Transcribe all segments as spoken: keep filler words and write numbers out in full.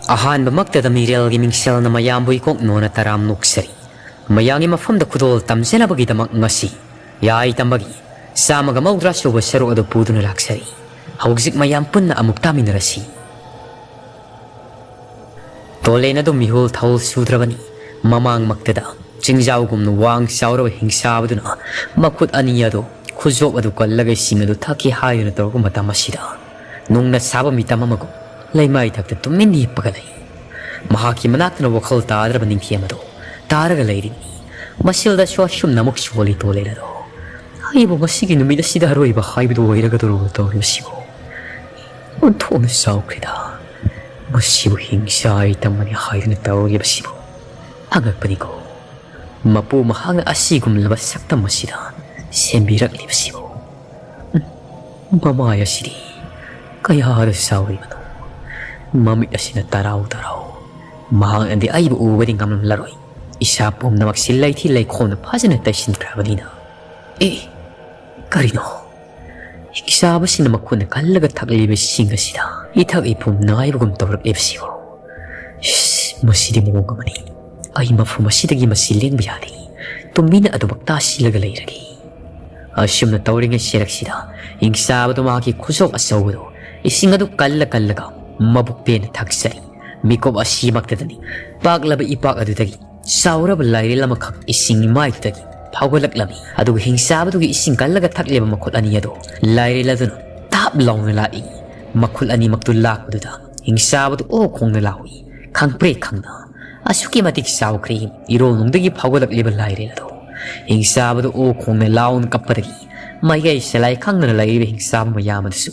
ꯑꯍꯥꯟꯕꯃꯛꯇꯗ ꯃꯤꯔꯦꯜꯒꯤ ꯃꯤꯡꯁꯦꯜꯅ ꯃꯌꯥꯝꯕꯨ ꯏꯀꯣꯛ ꯅꯣꯟꯅ ꯇꯔꯥꯝ ꯅꯣꯛꯆꯔꯤ꯫ ꯃꯌꯥꯝꯒꯤ ꯃꯐꯝꯗ ꯈꯨꯗꯣꯜ ꯇꯝꯖꯅꯕꯒꯤꯗꯃꯛ ꯉꯁꯤ ꯌꯥꯏ ꯇꯝꯕꯒꯤ ꯆꯥꯝꯃꯒ ꯃꯧꯗ꯭ꯔꯥ ꯁꯨꯕ ꯁꯔꯨꯛ ꯑꯗꯨ ꯄꯨꯗꯨꯅ ꯂꯥꯛꯆꯔꯤ꯫ ꯍꯧꯖꯤꯛ ꯃꯌꯥꯝ ꯄꯨꯟꯅ ꯑꯃꯨꯛ ꯇꯥꯃꯤꯟꯅꯔꯁꯤ꯫ ꯇꯣꯂꯦꯟ ꯑꯗꯨ ꯃꯤꯍꯨꯜ ꯊꯧꯜ ꯁꯨꯗ꯭ꯔꯕꯅꯤ꯫ ꯃꯃꯥꯡꯃꯛꯇꯗ ꯆꯤꯡꯖꯥꯎꯒꯨꯝꯅ ꯋꯥꯡ ꯆꯥꯎꯔꯕ ꯍꯤꯡꯁꯥꯕꯗꯨꯅ ꯃꯈꯨꯠ ꯑꯅꯤ ꯑꯗꯨ ꯈꯨꯖꯣꯞ ꯑꯗꯨ ꯀꯜꯂꯒ ꯏꯁꯤꯡ ꯑꯗꯨ ꯊꯛꯀꯦ ꯍꯥꯏꯗꯨꯅ ꯇꯧꯔꯛꯄ ꯃꯇꯝ ꯑꯁꯤꯗ, ꯅꯨꯡꯅ ꯁꯥꯕ ꯃꯤꯇꯝ ꯑꯃꯒꯨꯝ ꯂꯩꯃꯥꯏ ꯊꯛꯇ ꯇꯨꯃꯤꯟꯅ ꯍꯤꯞꯄꯒ ꯂꯩ꯫ ꯃꯍꯥꯛꯀꯤ ꯃꯅꯥꯛꯇꯅ ꯋꯥꯈꯜ ꯇꯥꯗ꯭ꯔꯕ ꯅꯤꯡꯊꯤ ꯑꯃꯗꯣ ꯇꯥꯔꯒ ꯂꯩꯔꯤꯕꯅꯤ꯫ ꯃꯁꯤꯜꯗꯁꯨ ꯑꯁꯨꯝꯅ ꯑꯃꯨꯛ ꯁꯣꯜꯂꯤ ꯇꯣꯂꯦꯟ ꯑꯗꯣ꯫ ꯑꯩꯕꯨ ꯉꯁꯤꯒꯤ ꯅꯨꯃꯤꯠ ꯑꯁꯤꯗ ꯑꯔꯣꯏꯕ ꯍꯥꯏꯕꯗꯨ ꯑꯣꯏꯔꯒꯗꯧꯔꯕ ꯇꯧꯔꯤꯕꯁꯤꯕꯨ? ꯑꯣꯟꯊꯣꯛꯅ ꯆꯥꯎꯈ꯭ꯔꯦꯗ꯫ ꯃꯁꯤꯕꯨ ꯍꯤꯡꯆꯥꯏ ꯇꯝꯕꯅꯤ ꯍꯥꯏꯗꯨꯅ ꯇꯧꯔꯤꯕꯁꯤꯕꯨ꯫ ꯑꯉꯛꯄꯅꯤꯀꯣ꯫ ꯃꯄꯨ ꯃꯍꯥꯛꯅ ꯑꯁꯤꯒꯨꯝꯂꯕ ꯁꯛꯇꯝ ꯑꯁꯤꯗ ꯁꯦꯝꯕꯤꯔꯛꯂꯤꯕꯁꯤꯕꯨ꯫ ꯎꯝ, ꯃꯃꯥꯏ ꯑꯁꯤꯗꯤ ꯀꯌꯥꯗ ꯆꯥꯎꯔꯤꯕꯅꯣ? ꯃꯃꯤꯠ ꯑꯁꯤꯅ ꯇꯔꯥꯎ ꯇꯔꯥꯎ꯫ ꯃꯍꯥꯛꯅꯗꯤ ꯑꯩꯕꯨ ꯎꯕꯗꯤ ꯉꯝꯂꯝꯂꯔꯣꯏ꯫ ꯏꯁꯥ ꯄꯨꯝꯅꯃꯛꯁꯤ ꯂꯩꯊꯤ ꯂꯩꯈꯣꯝꯅ ꯐꯖꯅ ꯇꯩꯁꯤꯟꯈ꯭ꯔꯕꯅꯤꯅ꯫ ꯑꯦ, ꯀꯔꯤꯅꯣ? ꯍꯤꯡꯆꯥꯕꯁꯤꯅ ꯃꯈꯨꯠꯅ ꯀꯜꯂꯒ ꯊꯛꯂꯤꯕ ꯏꯁꯤꯡ ꯑꯁꯤꯗ ꯏꯊꯛ ꯏꯐꯨꯝ ꯅꯥꯏꯕꯒꯨꯝ ꯇꯧꯔꯛꯂꯤꯕꯁꯤꯕꯨ꯫ ꯏꯁ, ꯃꯁꯤꯗꯤ ꯃꯑꯣꯡ ꯑꯃꯅꯤ꯫ ꯑꯩ ꯃꯐꯝ ꯑꯁꯤꯗꯒꯤ ꯃꯁꯤ ꯂꯦꯡꯕ ꯌꯥꯗꯦ꯫ ꯇꯨꯃꯤꯟꯅ ꯑꯗꯨꯃꯛ ꯇꯥꯁꯤꯜꯂꯒ ꯂꯩꯔꯒꯦ꯫ ꯑꯁꯨꯝꯅ ꯇꯧꯔꯤꯉꯩ ꯁꯦꯔꯛꯁꯤꯗ ꯍꯤꯡꯆꯥꯕꯗꯨ ꯃꯍꯥꯛꯀꯤ ꯈꯨꯖꯣꯞ ꯑꯆꯧꯕꯗꯨ ꯏꯁꯤꯡ ꯑꯗꯨ ꯀꯜꯂ ꯀꯜꯂꯒ ꯃꯕꯨꯛ ꯄꯦꯟꯅ ꯊꯛꯆꯔꯤ꯫ ꯃꯤꯀꯨꯞ ꯑꯁꯤꯃꯛꯇꯗꯅꯤ ꯄꯥꯛꯂꯕ ꯏꯄꯥꯛ ꯑꯗꯨꯗꯒꯤ ꯆꯥꯎꯔꯕ ꯂꯥꯏꯔꯦꯜ ꯑꯃꯈꯛ ꯏꯁꯤꯡ ꯏꯃꯥꯏꯗꯨꯗꯒꯤ ꯐꯥꯎꯒꯠꯂꯛꯂꯝꯃꯤ꯫ ꯑꯗꯨꯒ ꯍꯤꯡꯆꯥꯕꯗꯨꯒꯤ ꯏꯁꯤꯡ ꯀꯜꯂꯒ ꯊꯛꯂꯤꯕ ꯃꯈꯨꯠ ꯑꯅꯤ ꯑꯗꯨ ꯂꯥꯏꯔꯦꯜ ꯑꯗꯨꯅ ꯇꯥꯞ ꯂꯥꯎꯅ ꯂꯥꯛꯏ꯫ ꯃꯈꯨꯠ ꯑꯅꯤꯃꯛꯇꯨ ꯂꯥꯛꯄꯗꯨꯗ ꯍꯤꯡꯆꯥꯕꯗꯨ ꯑꯣ ꯈꯣꯡꯅ ꯂꯥꯎꯏ, ꯈꯪꯄ꯭ꯔꯦꯛ ꯈꯪꯅ꯫ ꯑꯁꯨꯛꯀꯤ ꯃꯇꯤꯛ ꯆꯥꯎꯈ꯭ꯔꯦ ꯏꯔꯣꯜ ꯅꯨꯡꯗꯒꯤ ꯐꯥꯎꯒꯠꯂꯛꯂꯤꯕ ꯂꯥꯏꯔꯦꯜ ꯑꯗꯨ꯫ ꯍꯤꯡꯆꯥꯕꯗꯨ ꯑꯣ ꯈꯣꯡꯅ ꯂꯥꯎꯅ ꯀꯞꯄꯗꯒꯤ ꯃꯥꯏꯀꯩ ꯁꯂꯥꯏ ꯈꯪꯗꯅ ꯂꯩꯔꯤꯕ ꯍꯤꯡꯆꯥꯕ ꯃꯌꯥꯝ ꯑꯗꯨꯁꯨ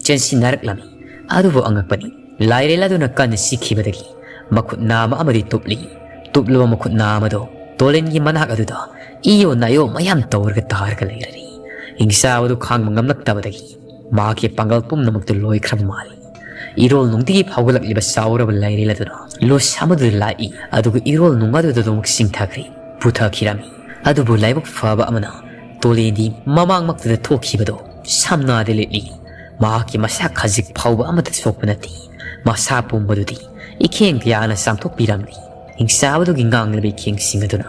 ꯆꯦꯟꯁꯤꯟꯅꯔꯛꯂꯝꯃꯤ꯫ ꯑꯗꯨꯕꯨ ꯑꯉꯛꯄꯅꯤ, ꯂꯥꯏꯔꯦꯜ ꯑꯗꯨꯅ ꯀꯟꯅ ꯆꯤꯛꯈꯤꯕꯗꯒꯤ ꯃꯈꯨꯠ ꯅꯥꯝꯃ ꯑꯃꯗꯤ ꯇꯨꯞꯂꯤ꯫ ꯇꯨꯞꯂꯕ ꯃꯈꯨꯠ ꯅꯥꯝꯃꯗꯣ ꯇꯣꯂꯦꯟꯒꯤ ꯃꯅꯥꯛ ꯑꯗꯨꯗ ꯏꯌꯣ ꯅꯥꯌꯣ ꯃꯌꯥꯝ ꯇꯧꯔꯒ ꯇꯥꯔꯒ ꯂꯩꯔꯔꯤ꯫ ꯍꯤꯡꯆꯥꯕꯗꯨ ꯈꯥꯡꯕ ꯉꯝꯂꯛꯇꯕꯗꯒꯤ ꯃꯍꯥꯛꯀꯤ ꯄꯥꯡꯒꯜ ꯄꯨꯝꯅꯃꯛꯇꯨ ꯂꯣꯏꯈ꯭ꯔꯕ ꯃꯥꯜꯂꯤ꯫ ꯏꯔꯣꯜ ꯅꯨꯡꯗꯒꯤ ꯐꯥꯎꯒꯠꯂꯛꯂꯤꯕ ꯆꯥꯎꯔꯕ ꯂꯥꯏꯔꯦꯜ ꯑꯗꯨꯅ ꯂꯨꯁ ꯑꯃꯗꯨꯗ ꯂꯥꯛꯏ, ꯑꯗꯨꯒ ꯏꯔꯣꯜ ꯅꯨꯡ ꯑꯗꯨꯗ ꯑꯗꯨꯃꯛ ꯆꯤꯡꯊꯈ꯭ꯔꯦ, ꯄꯨꯊꯈꯤꯔꯝꯃꯤ꯫ ꯑꯗꯨꯕꯨ ꯂꯥꯏꯕꯛ ꯐꯕ ꯑꯃꯅ ꯇꯣꯂꯦꯟꯗꯤ ꯃꯃꯥꯡꯃꯛꯇꯗ ꯊꯣꯛꯈꯤꯕꯗꯣ ꯁꯝꯅꯥꯗ ꯂꯤꯠꯂꯤ꯫ ꯃꯍꯥꯛꯀꯤ ꯃꯁꯥ ꯈꯖꯤꯛ ꯐꯥꯎꯕ ꯑꯃꯠꯇ ꯁꯣꯛꯄ ꯅꯠꯇꯦ꯫ ꯃꯁꯥ ꯄꯨꯝꯕꯗꯨꯗꯤ ꯏꯈꯦꯡ ꯀꯌꯥꯅ ꯆꯥꯝꯊꯣꯛꯄꯤꯔꯝꯂꯤ꯫ ꯍꯤꯡꯆꯥꯕꯗꯨꯒꯤ ꯉꯥꯡꯂꯤꯕ ꯏꯈꯦꯡꯁꯤꯡ ꯑꯗꯨꯅ꯫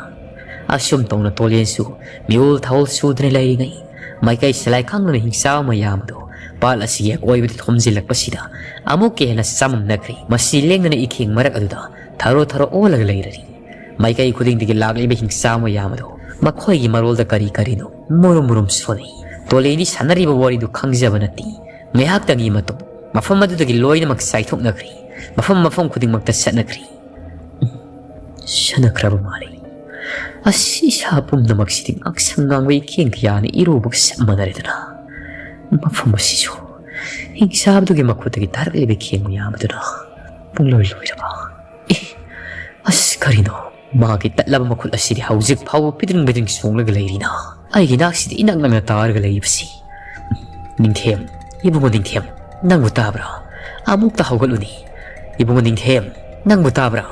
ꯑꯁꯨꯝ ꯇꯧꯅ ꯇꯣꯂꯦꯟꯁꯨ ꯃꯤꯑꯣꯜ ꯊꯥꯑꯣꯜ ꯁꯨꯗꯅ ꯂꯩꯔꯤꯉꯩ, ꯃꯥꯏꯀꯩ ꯁꯂꯥꯏ ꯈꯪꯗꯅ ꯍꯤꯡꯆꯥꯕ ꯃꯌꯥꯝ ꯑꯗꯨ ꯄꯥꯠ ꯑꯁꯤꯒꯤ ꯑꯀꯣꯏꯕꯗ ꯊꯣꯝꯖꯤꯜꯂꯛꯄꯁꯤꯗ ꯑꯃꯨꯛꯀ ꯍꯦꯟꯅ ꯆꯃꯝꯅꯈ꯭ꯔꯦ꯫ ꯃꯁꯤ ꯂꯦꯡꯗꯅ ꯏꯈꯦꯡ ꯃꯔꯛ ꯑꯗꯨꯗ ꯊꯔꯣ ꯊꯔꯣ ꯑꯣꯜꯂꯒ ꯂꯩꯔꯔꯤ꯫ ꯃꯥꯏꯀꯩ ꯈꯨꯗꯤꯡꯗꯒꯤ ꯂꯥꯛꯂꯤꯕ ꯍꯤꯡꯆꯥꯕ ꯃꯌꯥꯝ ꯑꯗꯨ ꯃꯈꯣꯏꯒꯤ ꯃꯔꯣꯜꯗ ꯀꯔꯤ ꯀꯔꯤꯅꯣ ꯃꯨꯔꯨꯝ ꯃꯨꯔꯨꯝ ꯁꯣꯜꯂꯤ꯫ ꯇꯣꯂꯦꯟꯗꯤ ꯁꯥꯟꯅꯔꯤꯕ ꯋꯥꯔꯤꯗꯨ ꯈꯪꯖꯕ ꯅꯠꯇꯦ꯫ ꯉꯥꯏꯍꯥꯛꯇꯪꯒꯤ ꯃꯇꯨꯡ ꯃꯐꯝ ꯑꯗꯨꯗꯒꯤ ꯂꯣꯏꯅꯃꯛ ꯆꯥꯏꯊꯣꯛꯅꯈ꯭ꯔꯦ꯫ ꯃꯐꯝ ꯃꯐꯝ ꯈꯨꯗꯤꯡꯃꯛꯇ ꯆꯠꯅꯈ꯭ꯔꯦ꯫ ꯁꯥꯟꯅꯈ꯭ꯔꯕ ꯃꯥꯜꯂꯤ꯫ ꯑꯁꯤ ꯏꯁꯥ ꯄꯨꯝꯅꯃꯛꯁꯤꯗꯤ ꯉꯥꯡꯁꯪ ꯉꯥꯡꯕ ꯏꯈꯦꯡ ꯀꯌꯥꯅ ꯏꯔꯨꯕꯒ ꯆꯞ ꯃꯥꯟꯅꯔꯦꯗꯅ꯫ ꯃꯐꯝ ꯑꯁꯤꯁꯨ ꯍꯤꯡꯆꯥꯕꯗꯨꯒꯤ ꯃꯈꯨꯠꯇꯒꯤ ꯇꯥꯔꯛꯂꯤꯕ ꯏꯈꯦꯡ ꯃꯌꯥꯝ ꯑꯗꯨꯅ ꯄꯨꯡꯂꯣꯏ ꯂꯣꯏꯔꯕ꯫ ꯑꯦ, ꯑꯁ, ꯀꯔꯤꯅꯣ? ꯃꯥꯒꯤ ꯇꯠꯂꯕ ꯃꯈꯨꯠ ꯑꯁꯤꯗꯤ ꯍꯧꯖꯤꯛ ꯐꯥꯎꯕ ꯄꯤꯗ꯭ꯔꯤꯡ ꯄꯤꯗ꯭ꯔꯤꯡ ꯆꯣꯡꯂꯒ ꯂꯩꯔꯤꯅ꯫ ꯑꯩꯒꯤ ꯅꯥꯛꯁꯤꯗ ꯏꯅꯛ ꯅꯛꯅ ꯇꯥꯔꯒ ꯂꯩꯔꯤꯕꯁꯤ꯫ ꯅꯤꯡꯊꯦꯝ, ꯏꯕꯨꯡꯉꯣ ꯅꯤꯡꯊꯦꯝ, ꯅꯪꯕꯨ ꯇꯥꯕ꯭ꯔꯥ? ꯑꯃꯨꯛꯇ ꯍꯧꯒꯠꯂꯨꯅꯦ꯫ ꯏꯕꯨꯡꯉꯣ ꯅꯤꯡꯊꯦꯝ, ꯅꯪꯕꯨ ꯇꯥꯕ꯭ꯔꯥ?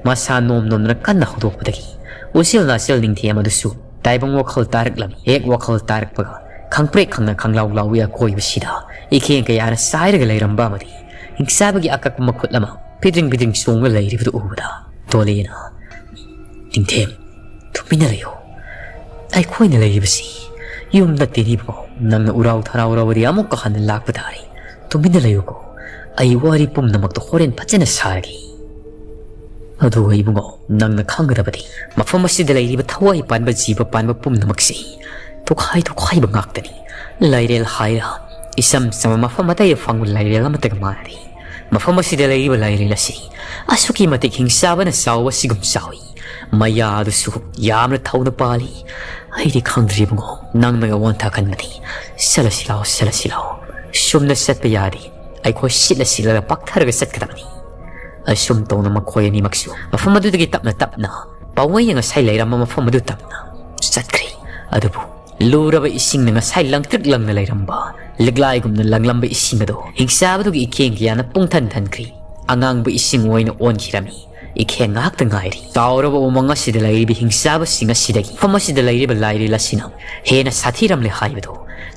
ꯃꯁꯥ ꯅꯣꯝ ꯅꯣꯝꯗꯨꯅ ꯀꯟꯅ ꯍꯧꯗꯣꯛꯄꯗꯒꯤ ꯎꯆꯦꯜ ꯅꯥꯆꯦꯜ ꯅꯤꯡꯊꯦꯝ ꯑꯗꯨꯁꯨ ꯇꯥꯏꯕꯪ ꯋꯥꯈꯜ ꯇꯥꯔꯛꯂꯝꯃꯤ꯫ ꯍꯦꯛ ꯋꯥꯈꯜ ꯇꯥꯔꯛꯄꯒ ꯈꯪꯄ꯭ꯔꯦꯛ ꯈꯪꯅ ꯈꯪꯂꯥꯎ ꯂꯥꯎꯏ꯫ ꯑꯀꯣꯏꯕꯁꯤꯗ ꯏꯈꯦꯡ ꯀꯌꯥꯅ ꯆꯥꯏꯔꯒ ꯂꯩꯔꯝꯕ ꯑꯃꯗꯤ ꯍꯤꯡꯆꯥꯕꯒꯤ ꯑꯀꯛꯄ ꯃꯈꯨꯠ ꯑꯃ ꯄꯤꯗ꯭ꯔꯤꯡ ꯄꯤꯗ꯭ꯔꯤꯡ ꯆꯣꯡꯉ ꯂꯩꯔꯤꯕꯗꯨ ꯎꯕꯗ ꯇꯣꯂꯦꯅ, "ꯅꯤꯡꯊꯦꯝ, ꯇꯨꯃꯤꯟꯅ ꯂꯩꯌꯨ꯫ ꯑꯩꯈꯣꯏꯅ ꯂꯩꯔꯤꯕꯁꯤ ꯌꯨꯝ ꯅꯠꯇꯦꯅꯦ ꯏꯕꯨꯡꯉꯣ꯫ ꯅꯪꯅ ꯎꯔꯥꯎ ꯊꯔꯥꯎꯔꯕꯗꯤ ꯑꯃꯨꯛꯀ ꯍꯟꯅ ꯂꯥꯛꯄ ꯇꯥꯔꯦ꯫ ꯇꯨꯃꯤꯟꯅ ꯂꯩꯌꯨꯀꯣ꯫ ꯑꯩ ꯋꯥꯔꯤ ꯄꯨꯝꯅꯃꯛꯇꯣ ꯍꯣꯔꯦꯟ ꯐꯖꯅ ꯁꯥꯔꯒꯦ꯫ ꯑꯗꯨꯒ ꯏꯕꯨꯡꯉꯣ, ꯅꯪꯅ ꯈꯪꯒꯗꯕꯗꯤ ꯃꯐꯝ ꯑꯁꯤꯗ ꯂꯩꯔꯤꯕ ꯊꯋꯥꯏ ꯄꯥꯟꯕ ꯖꯤꯕ ꯄꯥꯟꯕ ꯄꯨꯝꯅꯃꯛꯁꯤ ꯇꯣꯈꯥꯏ ꯇꯣꯈꯥꯏꯕ ꯉꯥꯛꯇꯅꯤ꯫ ꯂꯥꯏꯔꯦꯜ ꯍꯥꯏꯔ ꯏꯆꯝ ꯆꯝꯕ ꯃꯐꯝ ꯑꯇꯩꯗ ꯐꯪꯕ ꯂꯥꯏꯔꯦꯜ ꯑꯃꯠꯇꯒ ꯃꯥꯟꯅꯗꯦ꯫ ꯃꯐꯝ ꯑꯁꯤꯗ ꯂꯩꯔꯤꯕ ꯂꯥꯏꯔꯦꯜ ꯑꯁꯤ ꯑꯁꯨꯛꯀꯤ ꯃꯇꯤꯛ ꯍꯤꯡꯆꯥꯕꯅ ꯆꯥꯎꯕ ꯑꯁꯤꯒꯨꯝ ꯆꯥꯎꯏ꯫ ꯃꯌꯥ ꯑꯗꯨꯁꯨ ꯌꯥꯝꯅ ꯊꯧꯅ ꯄꯥꯜꯂꯤ꯫ ꯑꯩꯗꯤ ꯈꯪꯗ꯭ꯔꯦ ꯏꯕꯨꯡꯉꯣ, ꯅꯪꯅꯒ ꯋꯥꯟꯊ ꯈꯟꯕꯅꯤ꯫ ꯆꯠꯂꯁꯤ ꯂꯥꯛꯑꯣ, ꯆꯠꯂꯁꯤ ꯂꯥꯛꯑꯣ꯫ ꯁꯨꯝꯅ ꯆꯠꯄ ꯌꯥꯗꯦ꯫ ꯑꯩꯈꯣꯏ ꯁꯤꯠꯂ ꯁꯤꯠꯂꯒ ꯄꯥꯛꯊꯔꯒ ꯆꯠꯀꯗꯕꯅꯤ꯫ ꯑꯁꯨꯝ ꯇꯧꯅ ꯃꯈꯣꯏ ꯑꯅꯤꯃꯛꯁꯨ ꯃꯐꯝ ꯑꯗꯨꯗꯒꯤ ꯇꯞꯅ ꯇꯞꯅ ꯄꯥꯎꯃꯩꯅ ꯉꯁꯥꯏ ꯂꯩꯔꯝꯕ ꯃꯐꯝ ꯑꯗꯨ ꯇꯝꯅ ꯆꯠꯈ꯭ꯔꯦ꯫ ꯑꯗꯨꯕꯨ ꯂꯨꯔꯕ ꯏꯁꯤꯡꯅ ꯉꯁꯥꯏ ꯂꯪꯇ꯭ꯔꯤꯛ ꯂꯪꯅ ꯂꯩꯔꯝꯕ ꯂꯤꯛꯂꯥꯏꯒꯨꯝꯅ ꯂꯪꯂꯝꯕ ꯏꯁꯤꯡ ꯑꯗꯨ ꯍꯤꯡꯆꯥꯕꯗꯨꯒꯤ ꯏꯈꯦꯡ ꯀꯌꯥꯅ ꯄꯨꯡꯊꯟ ꯊꯟꯈ꯭ꯔꯦ꯫ ꯑꯉꯥꯡꯕ ꯏꯁꯤꯡ ꯑꯣꯏꯅ ꯑꯣꯟꯈꯤꯔꯝꯃꯤ꯫ ꯏꯈꯦꯡ ꯉꯥꯏꯍꯥꯛꯇ ꯉꯥꯏꯔꯤ꯫ ꯇꯥꯎꯔꯕ ꯎꯃꯪ ꯑꯁꯤꯗ ꯂꯩꯔꯤꯕ ꯍꯤꯡꯆꯥꯕꯁꯤꯡ ꯑꯁꯤꯗꯒꯤ ꯃꯐꯝ ꯑꯁꯤꯗ ꯂꯩꯔꯤꯕ ꯂꯥꯏꯔꯦꯜ ꯑꯁꯤꯅ ꯍꯦꯟꯅ ꯁꯥꯊꯤꯔꯝꯂꯦ ꯍꯥꯏꯕꯗꯨ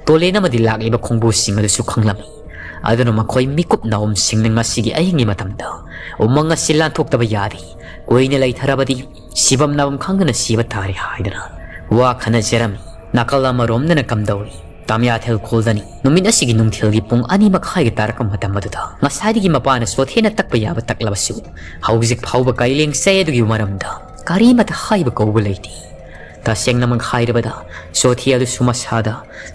ꯇꯣꯂꯦꯟ ꯑꯃꯗꯤ ꯂꯥꯛꯂꯤꯕ ꯈꯣꯡꯕꯨꯁꯤꯡ ꯑꯗꯨꯁꯨ ꯈꯪꯂꯝꯃꯤ꯫ ꯑꯗꯨꯅ ꯃꯈꯣꯏ ꯃꯤꯀꯨꯞ ꯅꯥꯎꯝꯁꯤꯡꯅ ꯉꯁꯤꯒꯤ ꯑꯍꯤꯡꯒꯤ ꯃꯇꯝꯗ ꯎꯃꯪ ꯑꯁꯤ ꯂꯥꯟꯊꯣꯛꯇꯕ ꯌꯥꯗꯦ꯫ ꯀꯨꯏꯅ ꯂꯩꯊꯔꯕꯗꯤ ꯁꯤꯐꯝ ꯅꯥꯐꯝ ꯈꯪꯗꯅ ꯁꯤꯕ ꯇꯥꯔꯦ ꯍꯥꯏꯗꯅ ꯋꯥ ꯈꯟꯅꯖꯔꯝꯃꯤ꯫ ꯅꯥꯀꯜ ꯑꯃꯔꯣꯝꯗꯅ ꯀꯝꯗꯧꯔꯤ? ꯇꯥꯃꯤꯌꯥꯊꯦꯜ ꯈꯨꯜꯗꯅꯤ꯫ ꯅꯨꯃꯤꯠ ꯑꯁꯤꯒꯤ ꯅꯨꯡꯊꯤꯜꯒꯤ ꯄꯨꯡ ꯑꯅꯤ ꯃꯈꯥꯏꯒ ꯇꯥꯔꯛꯄ ꯃꯇꯝ ꯑꯗꯨꯗ ꯉꯁꯥꯏꯗꯒꯤ ꯃꯄꯥꯅ ꯁꯣꯊꯦꯅ ꯇꯛꯄ ꯌꯥꯕ ꯇꯛꯂꯕꯁꯨ ꯍꯧꯖꯤꯛ ꯐꯥꯎꯕ ꯀꯥꯏꯂꯦꯡ ꯆꯩ ꯑꯗꯨꯒꯤ ꯃꯔꯝꯗ ꯀꯔꯤꯃꯠꯇ ꯍꯥꯏꯕ ꯀꯧꯕ ꯂꯩꯇꯦ꯫ ꯇꯁꯦꯡꯅꯃꯛ ꯍꯥꯏꯔꯕꯗ ꯁꯣꯊꯦ ꯑꯗꯨꯁꯨ ꯃꯁꯥꯗ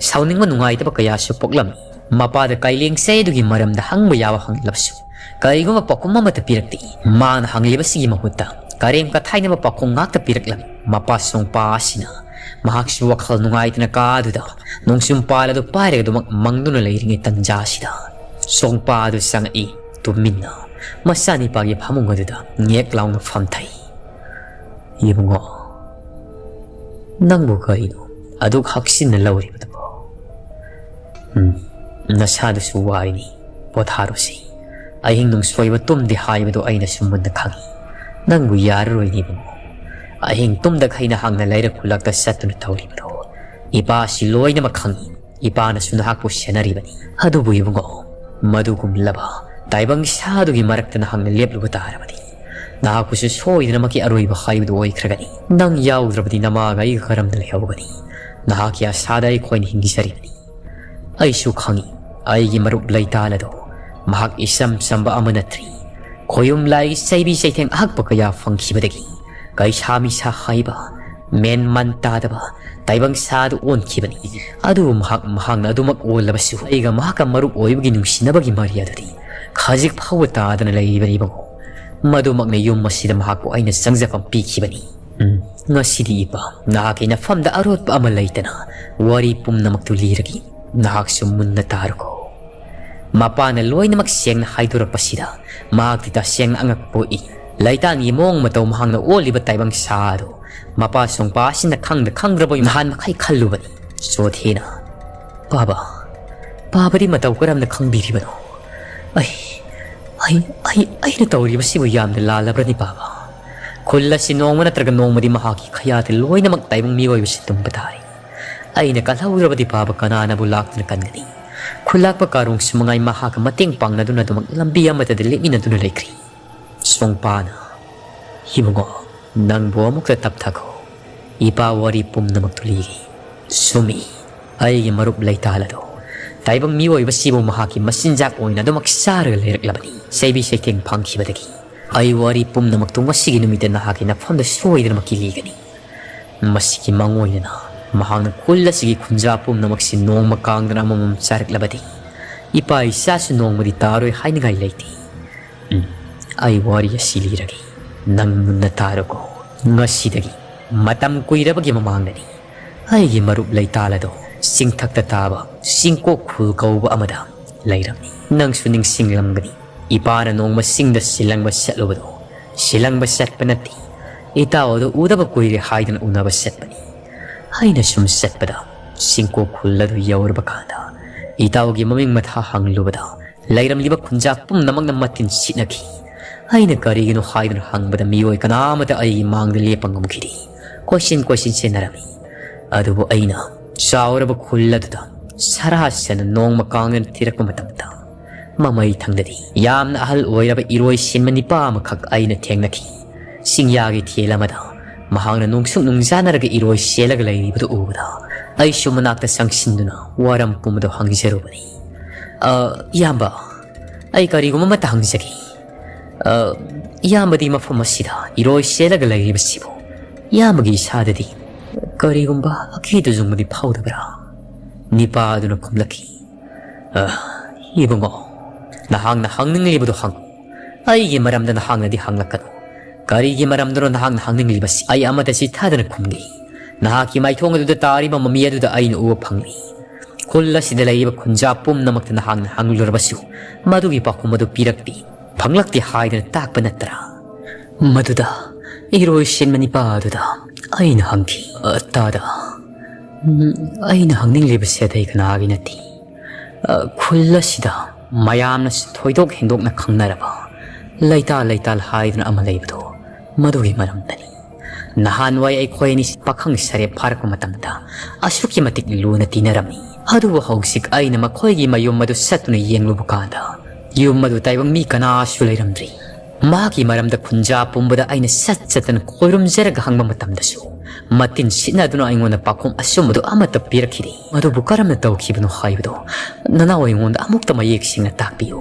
ꯁꯥꯎꯅꯤꯡꯕ ꯅꯨꯡꯉꯥꯏꯇꯕ ꯀꯌꯥꯁꯨ ꯄꯣꯛꯂꯝꯃꯤ꯫ ꯃꯄꯥꯗ ꯀꯥꯏꯂꯦꯡ ꯆꯩ ꯑꯗꯨꯒꯤ ꯃꯔꯝꯗ ꯍꯪꯕ ꯌꯥꯕ ꯍꯪꯂꯕꯁꯨ ꯀꯔꯤꯒꯨꯝꯕ ꯄꯥꯎꯈꯨꯝ ꯑꯃꯠꯇ ꯄꯤꯔꯛꯇꯦ꯫ ꯃꯥꯅ ꯍꯪꯂꯤꯕꯁꯤꯒꯤ ꯃꯍꯨꯠꯇ ꯀꯔꯦꯝ ꯀꯊꯥꯏꯅꯕ ꯄꯥꯎꯈꯨꯝ ꯉꯥꯛꯇ ꯄꯤꯔꯛꯂꯝꯃꯤ꯫ ꯃꯄꯥ ꯁꯣꯡꯄꯥ ꯑꯁꯤꯅ ꯃꯍꯥꯛꯁꯨ ꯋꯥꯈꯜ ꯅꯨꯡꯉꯥꯏꯇꯅ ꯀꯥ ꯑꯗꯨꯗ ꯅꯣꯡꯆꯨꯝ ꯄꯥꯜ ꯑꯗꯨ ꯄꯥꯏꯔꯒ ꯑꯗꯨꯃꯛ ꯃꯪꯗꯨꯅ ꯂꯩꯔꯤꯉꯩ ꯇꯟꯖꯥ ꯑꯁꯤꯗ ꯁꯣꯡꯄꯥ ꯑꯗꯨ ꯆꯪꯉꯛꯏ꯫ ꯇꯨꯃꯤꯟꯅ ꯃꯆꯥꯅꯤꯄꯥꯒꯤ ꯐꯃꯨꯡ ꯑꯗꯨꯗ ꯉꯦꯛ ꯂꯥꯎꯅ ꯐꯝꯊꯩ꯫ "ꯏꯕꯨꯡꯉꯣ, ꯅꯪꯕꯨ ꯀꯔꯤꯅꯣ ꯑꯗꯨꯛ ꯍꯛꯆꯤꯟꯅ ꯂꯧꯔꯤꯕꯗꯨꯕꯣ? ꯎꯝ, ꯅꯁꯥꯗꯨꯁꯨ ꯋꯥꯔꯤꯅꯤ, ꯄꯣꯊꯥꯔꯣꯁꯤ꯫ ꯑꯍꯤꯡ ꯅꯨꯡꯁꯣꯏꯕ ꯇꯨꯝꯗꯦ ꯍꯥꯏꯕꯗꯨ ꯑꯩꯅꯁꯨ ꯃꯨꯟꯅ ꯈꯪꯏ꯫ ꯅꯪꯕꯨ ꯌꯥꯔꯔꯣꯏꯅꯦ ꯏꯕꯨꯡꯉꯣ꯫ ꯑꯍꯤꯡ ꯇꯨꯝꯗꯈꯩ ꯅꯍꯥꯛꯅ ꯂꯩꯔꯛ ꯈꯨꯜꯂꯛꯇ ꯆꯠꯇꯨꯅ ꯇꯧꯔꯤꯕꯗꯣ ꯏꯄꯥꯁꯤ ꯂꯣꯏꯅꯃꯛ ꯈꯪꯏ꯫ ꯏꯄꯥꯅꯁꯨ ꯅꯍꯥꯛꯄꯨ ꯁꯦꯟꯅꯔꯤꯕꯅꯤ꯫ ꯑꯗꯨꯕꯨ ꯏꯕꯨꯡꯉꯣ, ꯃꯗꯨꯒꯨꯝꯂꯕ ꯇꯥꯏꯕꯪ ꯁꯥꯗꯨꯒꯤ ꯃꯔꯛꯇ ꯅꯍꯥꯛꯅ ꯂꯦꯞꯂꯨꯕ ꯇꯥꯔꯕꯗꯤ ꯅꯍꯥꯛꯄꯨꯁꯨ ꯁꯣꯏꯗꯅꯃꯛꯀꯤ ꯑꯔꯣꯏꯕ ꯍꯥꯏꯕꯗꯨ ꯑꯣꯏꯈ꯭ꯔꯒꯅꯤ꯫ ꯅꯪ ꯌꯥꯎꯗ꯭ꯔꯕꯗꯤ ꯅꯃꯥꯒ ꯑꯩꯒ ꯀꯔꯝꯅ ꯂꯩꯍꯧꯒꯅꯤ? ꯅꯍꯥꯛꯀꯤ ꯑꯁꯥꯗ ꯑꯩꯈꯣꯏꯅ ꯍꯤꯡꯖꯔꯤꯕꯅꯤ꯫ ꯑꯩꯁꯨ ꯈꯪꯏ, ꯑꯩꯒꯤ ꯃꯔꯨꯞ ꯂꯩꯇꯥꯜ ꯑꯗꯣ ꯃꯍꯥꯛ ꯏꯆꯝ ꯆꯝꯕ ꯑꯃ ꯅꯠꯇ꯭ꯔꯤ꯫ ꯈꯣꯌꯨꯝ ꯂꯥꯏꯒꯤ ꯆꯩꯕꯤ ꯆꯩꯊꯦꯡ ꯑꯍꯛꯄ ꯀꯌꯥ ꯐꯪꯈꯤꯕꯗꯒꯤ ꯀꯩꯁꯥ ꯃꯤꯁꯥ ꯍꯥꯏꯕ, ꯃꯦꯟ ꯃꯥꯟ ꯇꯥꯗꯕ ꯇꯥꯏꯕꯪ ꯁꯥꯗꯨ ꯑꯣꯟꯈꯤꯕꯅꯤ꯫ ꯑꯗꯨꯕꯨ ꯃꯍꯥꯛ, ꯃꯍꯥꯛꯅ ꯑꯗꯨꯃꯛ ꯑꯣꯜꯂꯕꯁꯨ ꯑꯩꯒ ꯃꯍꯥꯛꯀ ꯃꯔꯨꯞ ꯑꯣꯏꯕꯒꯤ ꯅꯨꯡꯁꯤꯅꯕꯒꯤ ꯃꯔꯤ ꯑꯗꯨꯗꯤ ꯈꯖꯤꯛ ꯐꯥꯎꯕ ꯇꯥꯗꯅ ꯂꯩꯔꯤꯕꯅꯤ ꯏꯕꯨꯡꯉꯣ꯫ ꯃꯗꯨꯃꯛꯅ ꯌꯨꯝ ꯑꯁꯤꯗ ꯃꯍꯥꯛꯄꯨ ꯑꯩꯅ ꯆꯪꯖꯐꯝ ꯄꯤꯈꯤꯕꯅꯤ꯫ ꯎꯝ, ꯉꯁꯤꯗꯤ ꯏꯄꯥ, ꯅꯍꯥꯛꯀꯤ ꯅꯐꯝꯗ ꯑꯔꯣꯠꯄ ꯑꯃ ꯂꯩꯇꯅ ꯋꯥꯔꯤ ꯄꯨꯝꯅꯃꯛꯇꯨ ꯂꯤꯔꯒꯦ꯫ ꯅꯍꯥꯛꯁꯨ ꯃꯨꯟꯅ ꯇꯥꯔꯨꯀꯣ꯫ ꯃꯄꯥꯅ ꯂꯣꯏꯅꯃꯛ ꯁꯦꯡꯅ ꯍꯥꯏꯗꯣꯔꯛꯄꯁꯤꯗ ꯃꯍꯥꯛꯇꯤ ꯇꯁꯦꯡꯅ ꯑꯉꯛꯄ ꯄꯣꯛꯏ꯫ ꯂꯩꯇꯥꯟꯒꯤ ꯃꯑꯣꯡ ꯃꯇꯧ ꯃꯍꯥꯛꯅ ꯑꯣꯜꯂꯤꯕ ꯇꯥꯏꯕꯪ ꯁꯥ ꯑꯗꯨ ꯃꯄꯥ ꯁꯣꯡꯄꯥ ꯑꯁꯤꯅ ꯈꯪꯗ ꯈꯪꯗ꯭ꯔꯕꯣꯏ ꯅꯍꯥꯟ ꯃꯈꯩ ꯈꯜꯂꯨꯕꯅꯤ꯫ ꯆꯣꯊꯦꯅ, "ꯄꯥꯕ, ꯄꯥꯕꯗꯤ ꯃꯇꯧ ꯀꯔꯝꯅ ꯈꯪꯕꯤꯔꯤꯕꯅꯣ? ꯑꯩ, ꯑꯩ, ꯑꯩ, ꯑꯩꯅ ꯇꯧꯔꯤꯕꯁꯤꯕꯨ ꯌꯥꯝꯅ ꯂꯥꯜꯂꯕ꯭ꯔꯅꯤ ꯄꯥꯕ? ꯈꯨꯜ ꯑꯁꯤ ꯅꯣꯡꯃ ꯅꯠꯇ꯭ꯔꯒ ꯅꯣꯡꯃꯗꯤ ꯃꯍꯥꯛꯀꯤ ꯈꯌꯥꯗ ꯂꯣꯏꯅꯃꯛ ꯇꯥꯏꯕꯪ ꯃꯤꯑꯣꯏꯕꯁꯤ ꯇꯨꯝꯕ ꯇꯥꯔꯤ꯫ ꯑꯩꯅ ꯀꯜꯍꯧꯗ꯭ꯔꯕꯗꯤ ꯄꯥꯕ ꯀꯅꯥꯅꯕꯨ ꯂꯥꯛꯇꯨꯅ ꯀꯟꯒꯅꯤ? ꯈꯨꯜꯂꯥꯛꯄ ꯀꯥꯔꯣꯡꯁꯨ ꯃꯉꯥꯏ ꯃꯍꯥꯛꯀ ꯃꯇꯦꯡ ꯄꯥꯡꯅꯗꯨꯅ ꯑꯗꯨꯃꯛ ꯂꯝꯕꯤ ꯑꯃꯠꯇꯗ ꯂꯦꯞꯃꯤꯟꯅꯗꯨꯅ ꯂꯩꯈ꯭ꯔꯤ꯫ ꯁꯣꯡꯄꯥꯅ, "ꯏꯕꯨꯡꯉꯣ, ꯅꯪꯕꯨ ꯑꯃꯨꯛꯇ ꯇꯞꯊꯈꯣ꯫ ꯏꯄꯥ ꯋꯥꯔꯤ ꯄꯨꯝꯅꯃꯛꯇꯨ ꯂꯤꯔꯤ꯫ ꯆꯨꯝꯃꯤ, ꯑꯩꯒꯤ ꯃꯔꯨꯞ ꯂꯩꯇꯥꯜ ꯑꯗꯣ ꯇꯥꯏꯕꯪ ꯃꯤꯑꯣꯏꯕꯁꯤꯕꯨ ꯃꯍꯥꯛꯀꯤ ꯃꯆꯤꯟꯖꯥꯛ ꯑꯣꯏꯅ ꯑꯗꯨꯃꯛ ꯆꯥꯔꯒ ꯂꯩꯔꯛꯂꯕꯅꯤ꯫ ꯆꯩꯕꯤ ꯆꯩꯊꯦꯡ ꯐꯪꯈꯤꯕꯗꯒꯤ ꯑꯩ ꯋꯥꯔꯤ ꯄꯨꯝꯅꯃꯛꯇꯨ ꯉꯁꯤꯒꯤ ꯅꯨꯃꯤꯠꯇ ꯅꯍꯥꯛꯀꯤ ꯅꯐꯝꯗ ꯁꯣꯏꯗꯅꯃꯛꯀꯤ ꯂꯤꯒꯅꯤ꯫ ꯃꯁꯤꯒꯤ ꯃꯥꯡꯑꯣꯏꯅꯅ ꯃꯍꯥꯛꯅ ꯈꯨꯜ ꯑꯁꯤꯒꯤ ꯈꯨꯟꯖꯥ ꯄꯨꯝꯅꯃꯛꯁꯤ ꯅꯣꯡꯃ ꯀꯥꯡꯗꯅ ꯑꯃꯃꯝ ꯆꯥꯔꯛꯂꯕꯗꯤ ꯏꯄꯥ ꯏꯆꯥꯁꯨ ꯅꯣꯡꯃꯗꯤ ꯇꯥꯔꯣꯏ ꯍꯥꯏꯅꯤꯡꯉꯥꯏ ꯂꯩꯇꯦ꯫ ꯎꯝ, ꯑꯩ ꯋꯥꯔꯤ ꯑꯁꯤ ꯂꯤꯔꯒꯦ, ꯅꯪ ꯃꯨꯟꯅ ꯇꯥꯔꯣꯀꯣ꯫ ꯉꯁꯤꯗꯒꯤ ꯃꯇꯝ ꯀꯨꯏꯔꯕꯒꯤ ꯃꯃꯥꯡꯗꯅꯤ꯫ ꯑꯩꯒꯤ ꯃꯔꯨꯞ ꯂꯩꯇꯥꯜ ꯑꯗꯣ ꯆꯤꯡꯊꯛꯇ ꯇꯥꯕ ꯆꯤꯡꯀꯣꯛ ꯈꯨꯜ ꯀꯧꯕ ꯑꯃꯗ ꯂꯩꯔꯝꯃꯤ꯫ ꯅꯪꯁꯨ ꯅꯤꯡꯁꯤꯡꯂꯝꯒꯅꯤ, ꯏꯄꯥꯅ ꯅꯣꯡꯃ ꯆꯤꯡꯗ ꯁꯤꯜꯂꯪꯕ ꯆꯠꯂꯨꯕꯗꯣ꯫ ꯁꯤꯜꯂꯪꯕ ꯆꯠꯄ ꯅꯠꯇꯦ, ꯏꯇꯥꯎ ꯑꯗꯨ ꯎꯗꯕ ꯀꯨꯏꯔꯦ ꯍꯥꯏꯗꯨꯅ ꯎꯅꯕ ꯆꯠꯄꯅꯤ꯫ ꯑꯩꯅ ꯁꯨꯝ ꯆꯠꯄꯗ ꯆꯤꯡꯀꯣꯛ ꯈꯨꯜ ꯑꯗꯨ ꯌꯧꯔꯕ ꯀꯥꯟꯗ ꯏꯇꯥꯎꯒꯤ ꯃꯃꯤꯡ ꯃꯊꯥ ꯍꯪꯂꯨꯕꯗ ꯂꯩꯔꯝꯂꯤꯕ ꯈꯨꯟꯖꯥ ꯄꯨꯝꯅꯃꯛꯅ ꯃꯇꯤꯟ ꯁꯤꯠꯅꯈꯤ꯫ ꯑꯩꯅ ꯀꯔꯤꯒꯤꯅꯣ ꯍꯥꯏꯗꯨꯅ ꯍꯪꯕꯗ ꯃꯤꯑꯣꯏ ꯀꯅꯥ ꯑꯃꯠꯇ ꯑꯩꯒꯤ ꯃꯥꯡꯗ ꯂꯦꯞꯄ ꯉꯝꯈꯤꯗꯦ꯫ ꯀꯣꯏꯆꯦꯟ ꯀꯣꯏꯆꯦꯟ ꯆꯦꯟꯅꯔꯝꯃꯤ꯫ ꯑꯗꯨꯕꯨ ꯑꯩꯅ ꯆꯥꯎꯔꯕ ꯈꯨꯜ ꯑꯗꯨꯗ ꯁꯔꯥꯁꯅ ꯅꯣꯡꯃ ꯀꯥꯡꯗꯅ ꯊꯤꯔꯛꯄ ꯃꯇꯝꯗ ꯃꯃꯩ ꯊꯪꯗꯗꯤ ꯌꯥꯝꯅ ꯑꯍꯜ ꯑꯣꯏꯔꯕ ꯏꯔꯣꯏ ꯁꯦꯟꯕ ꯅꯤꯄꯥ ꯑꯃꯈꯛ ꯑꯩꯅ ꯊꯦꯡꯅꯈꯤ꯫ ꯆꯤꯡꯌꯥꯒꯤ ꯊꯦꯜ ꯑꯃꯗ ꯃꯍꯥꯛꯅ ꯅꯨꯡꯁꯨꯛ ꯅꯨꯡꯖꯥꯅꯔꯒ ꯏꯔꯣꯏ ꯆꯦꯜꯂꯒ ꯂꯩꯔꯤꯕꯗꯨ ꯎꯕꯗ ꯑꯩꯁꯨ ꯃꯅꯥꯛꯇ ꯆꯪꯁꯤꯟꯗꯨꯅ ꯋꯥꯔꯝ ꯄꯨꯝꯕꯗꯨ ꯍꯪꯖꯔꯨꯕꯅꯤ꯫ "ꯑ, ꯏꯌꯥꯝꯕ, ꯑꯩ ꯀꯔꯤꯒꯨꯝꯕ ꯑꯃꯠꯇ ꯍꯪꯖꯒꯦ꯫ ꯑ, ꯏꯌꯥꯝꯕꯗꯤ ꯃꯐꯝ ꯑꯁꯤꯗ ꯏꯔꯣꯏ ꯆꯦꯜꯂꯒ ꯂꯩꯔꯤꯕꯁꯤꯕꯨ ꯏꯌꯥꯝꯕꯒꯤ ꯏꯁꯥꯗꯗꯤ ꯀꯔꯤꯒꯨꯝꯕ ꯑꯀꯤꯗꯨꯖꯨꯡꯕꯗꯤ ꯐꯥꯎꯗꯕ꯭ꯔꯥ?" ꯅꯤꯄꯥ ꯑꯗꯨꯅ ꯈꯨꯝꯂꯛꯈꯤ, "ꯑ, ꯏꯕꯨꯡꯉꯣ, ꯅꯍꯥꯛꯅ ꯍꯪꯅꯤꯡꯂꯤꯕꯗꯨ ꯍꯪꯉꯨ꯫ ꯑꯩꯒꯤ ꯃꯔꯝꯗ ꯅꯍꯥꯛꯅꯗꯤ ꯍꯪꯂꯛꯀꯅꯨ꯫ ꯀꯔꯤꯒꯤ ꯃꯔꯝꯗꯅꯣ ꯅꯍꯥꯛꯅ ꯍꯪꯅꯤꯡꯂꯤꯕꯁꯤ? ꯑꯩ ꯑꯃꯠꯇ ꯆꯤꯠꯊꯗꯅ ꯈꯨꯝꯒꯦ꯫ ꯅꯍꯥꯛꯀꯤ ꯃꯥꯏꯊꯣꯡ ꯑꯗꯨꯗ ꯇꯥꯔꯤꯕ ꯃꯃꯤ ꯑꯗꯨꯗ ꯑꯩꯅ ꯎꯕ ꯐꯪꯂꯤ꯫ ꯈꯨꯜ ꯑꯁꯤꯗ ꯂꯩꯔꯤꯕ ꯈꯨꯟꯖꯥ ꯄꯨꯝꯅꯃꯛꯇ ꯅꯍꯥꯛꯅ ꯍꯪꯂꯨꯔꯕꯁꯨ ꯃꯗꯨꯒꯤ ꯄꯥꯎꯈꯨꯝ ꯑꯗꯨ ꯄꯤꯔꯛꯇꯦ, ꯐꯪꯂꯛꯇꯦ ꯍꯥꯏꯗꯅ ꯇꯥꯛꯄ ꯅꯠꯇ꯭ꯔꯥ?" ꯃꯗꯨꯗ ꯏꯔꯣꯏ ꯁꯦꯟꯕ ꯅꯤꯄꯥ ꯑꯗꯨꯗ ꯑꯩꯅ ꯍꯪꯈꯤ, "ꯑ, ꯇꯥꯗ, ꯎꯝ, ꯑꯩꯅ ꯍꯪꯅꯤꯡꯂꯤꯕꯁꯤ ꯑꯇꯩ ꯀꯅꯥꯒꯤ ꯅꯠꯇꯦ꯫ ꯑ, ꯈꯨꯜ ꯑꯁꯤꯗ ꯃꯌꯥꯝꯅ ꯊꯣꯏꯗꯣꯛ ꯍꯦꯟꯗꯣꯛꯅ ꯈꯪꯅꯔꯕ ꯂꯩꯇꯥ ꯂꯩꯇꯥꯜ ꯍꯥꯏꯗꯨꯅ ꯑꯃ ꯂꯩꯕꯗꯣ, ꯃꯗꯨꯒꯤ ꯃꯔꯝꯗꯅꯤ꯫ ꯅꯍꯥꯟꯋꯥꯏ ꯑꯩꯈꯣꯏ ꯑꯅꯤꯁꯤ ꯄꯥꯈꯪ ꯁꯥꯔꯦꯞ ꯐꯥꯔꯛꯄ ꯃꯇꯝꯗ ꯑꯁꯨꯛꯀꯤ ꯃꯇꯤꯛ ꯂꯨꯅ ꯇꯤꯟꯅꯔꯝꯃꯤ꯫ ꯑꯗꯨꯕꯨ ꯍꯧꯖꯤꯛ ꯑꯩꯅ ꯃꯈꯣꯏꯒꯤ ꯃꯌꯨꯝ ꯑꯗꯨ ꯆꯠꯇꯨꯅ ꯌꯦꯡꯂꯨꯕ ꯀꯥꯟꯗ, ꯌꯨꯝ ꯑꯗꯨ ꯇꯥꯏꯕꯪ ꯃꯤ ꯀꯅꯥꯁꯨ ꯂꯩꯔꯝꯗ꯭ꯔꯤ꯫ ꯃꯍꯥꯛꯀꯤ ꯃꯔꯝꯗ ꯈꯨꯟꯖꯥ ꯄꯨꯝꯕꯗ ꯑꯩꯅ ꯆꯠ ꯆꯠꯇꯅ ꯈꯣꯏꯔꯨꯝꯖꯔꯒ ꯍꯪꯕ ꯃꯇꯝꯗꯁꯨ, ꯃꯇꯤꯟ ꯁꯤꯠꯅꯗꯨꯅ ꯑꯩꯉꯣꯟꯗ ꯄꯥꯎꯈꯨꯝ ꯑꯆꯨꯝꯕꯗꯨ ꯑꯃꯠꯇ ꯄꯤꯔꯛꯈꯤꯗꯦ꯫ ꯃꯗꯨꯕꯨ ꯀꯔꯝꯅ ꯇꯧꯈꯤꯕꯅꯣ ꯍꯥꯏꯕꯗꯨ ꯅꯅꯥꯎ ꯑꯩꯉꯣꯟꯗ ꯑꯃꯨꯛꯇ ꯃꯌꯦꯛ ꯁꯦꯡꯅ ꯇꯥꯛꯄꯤꯌꯨ꯫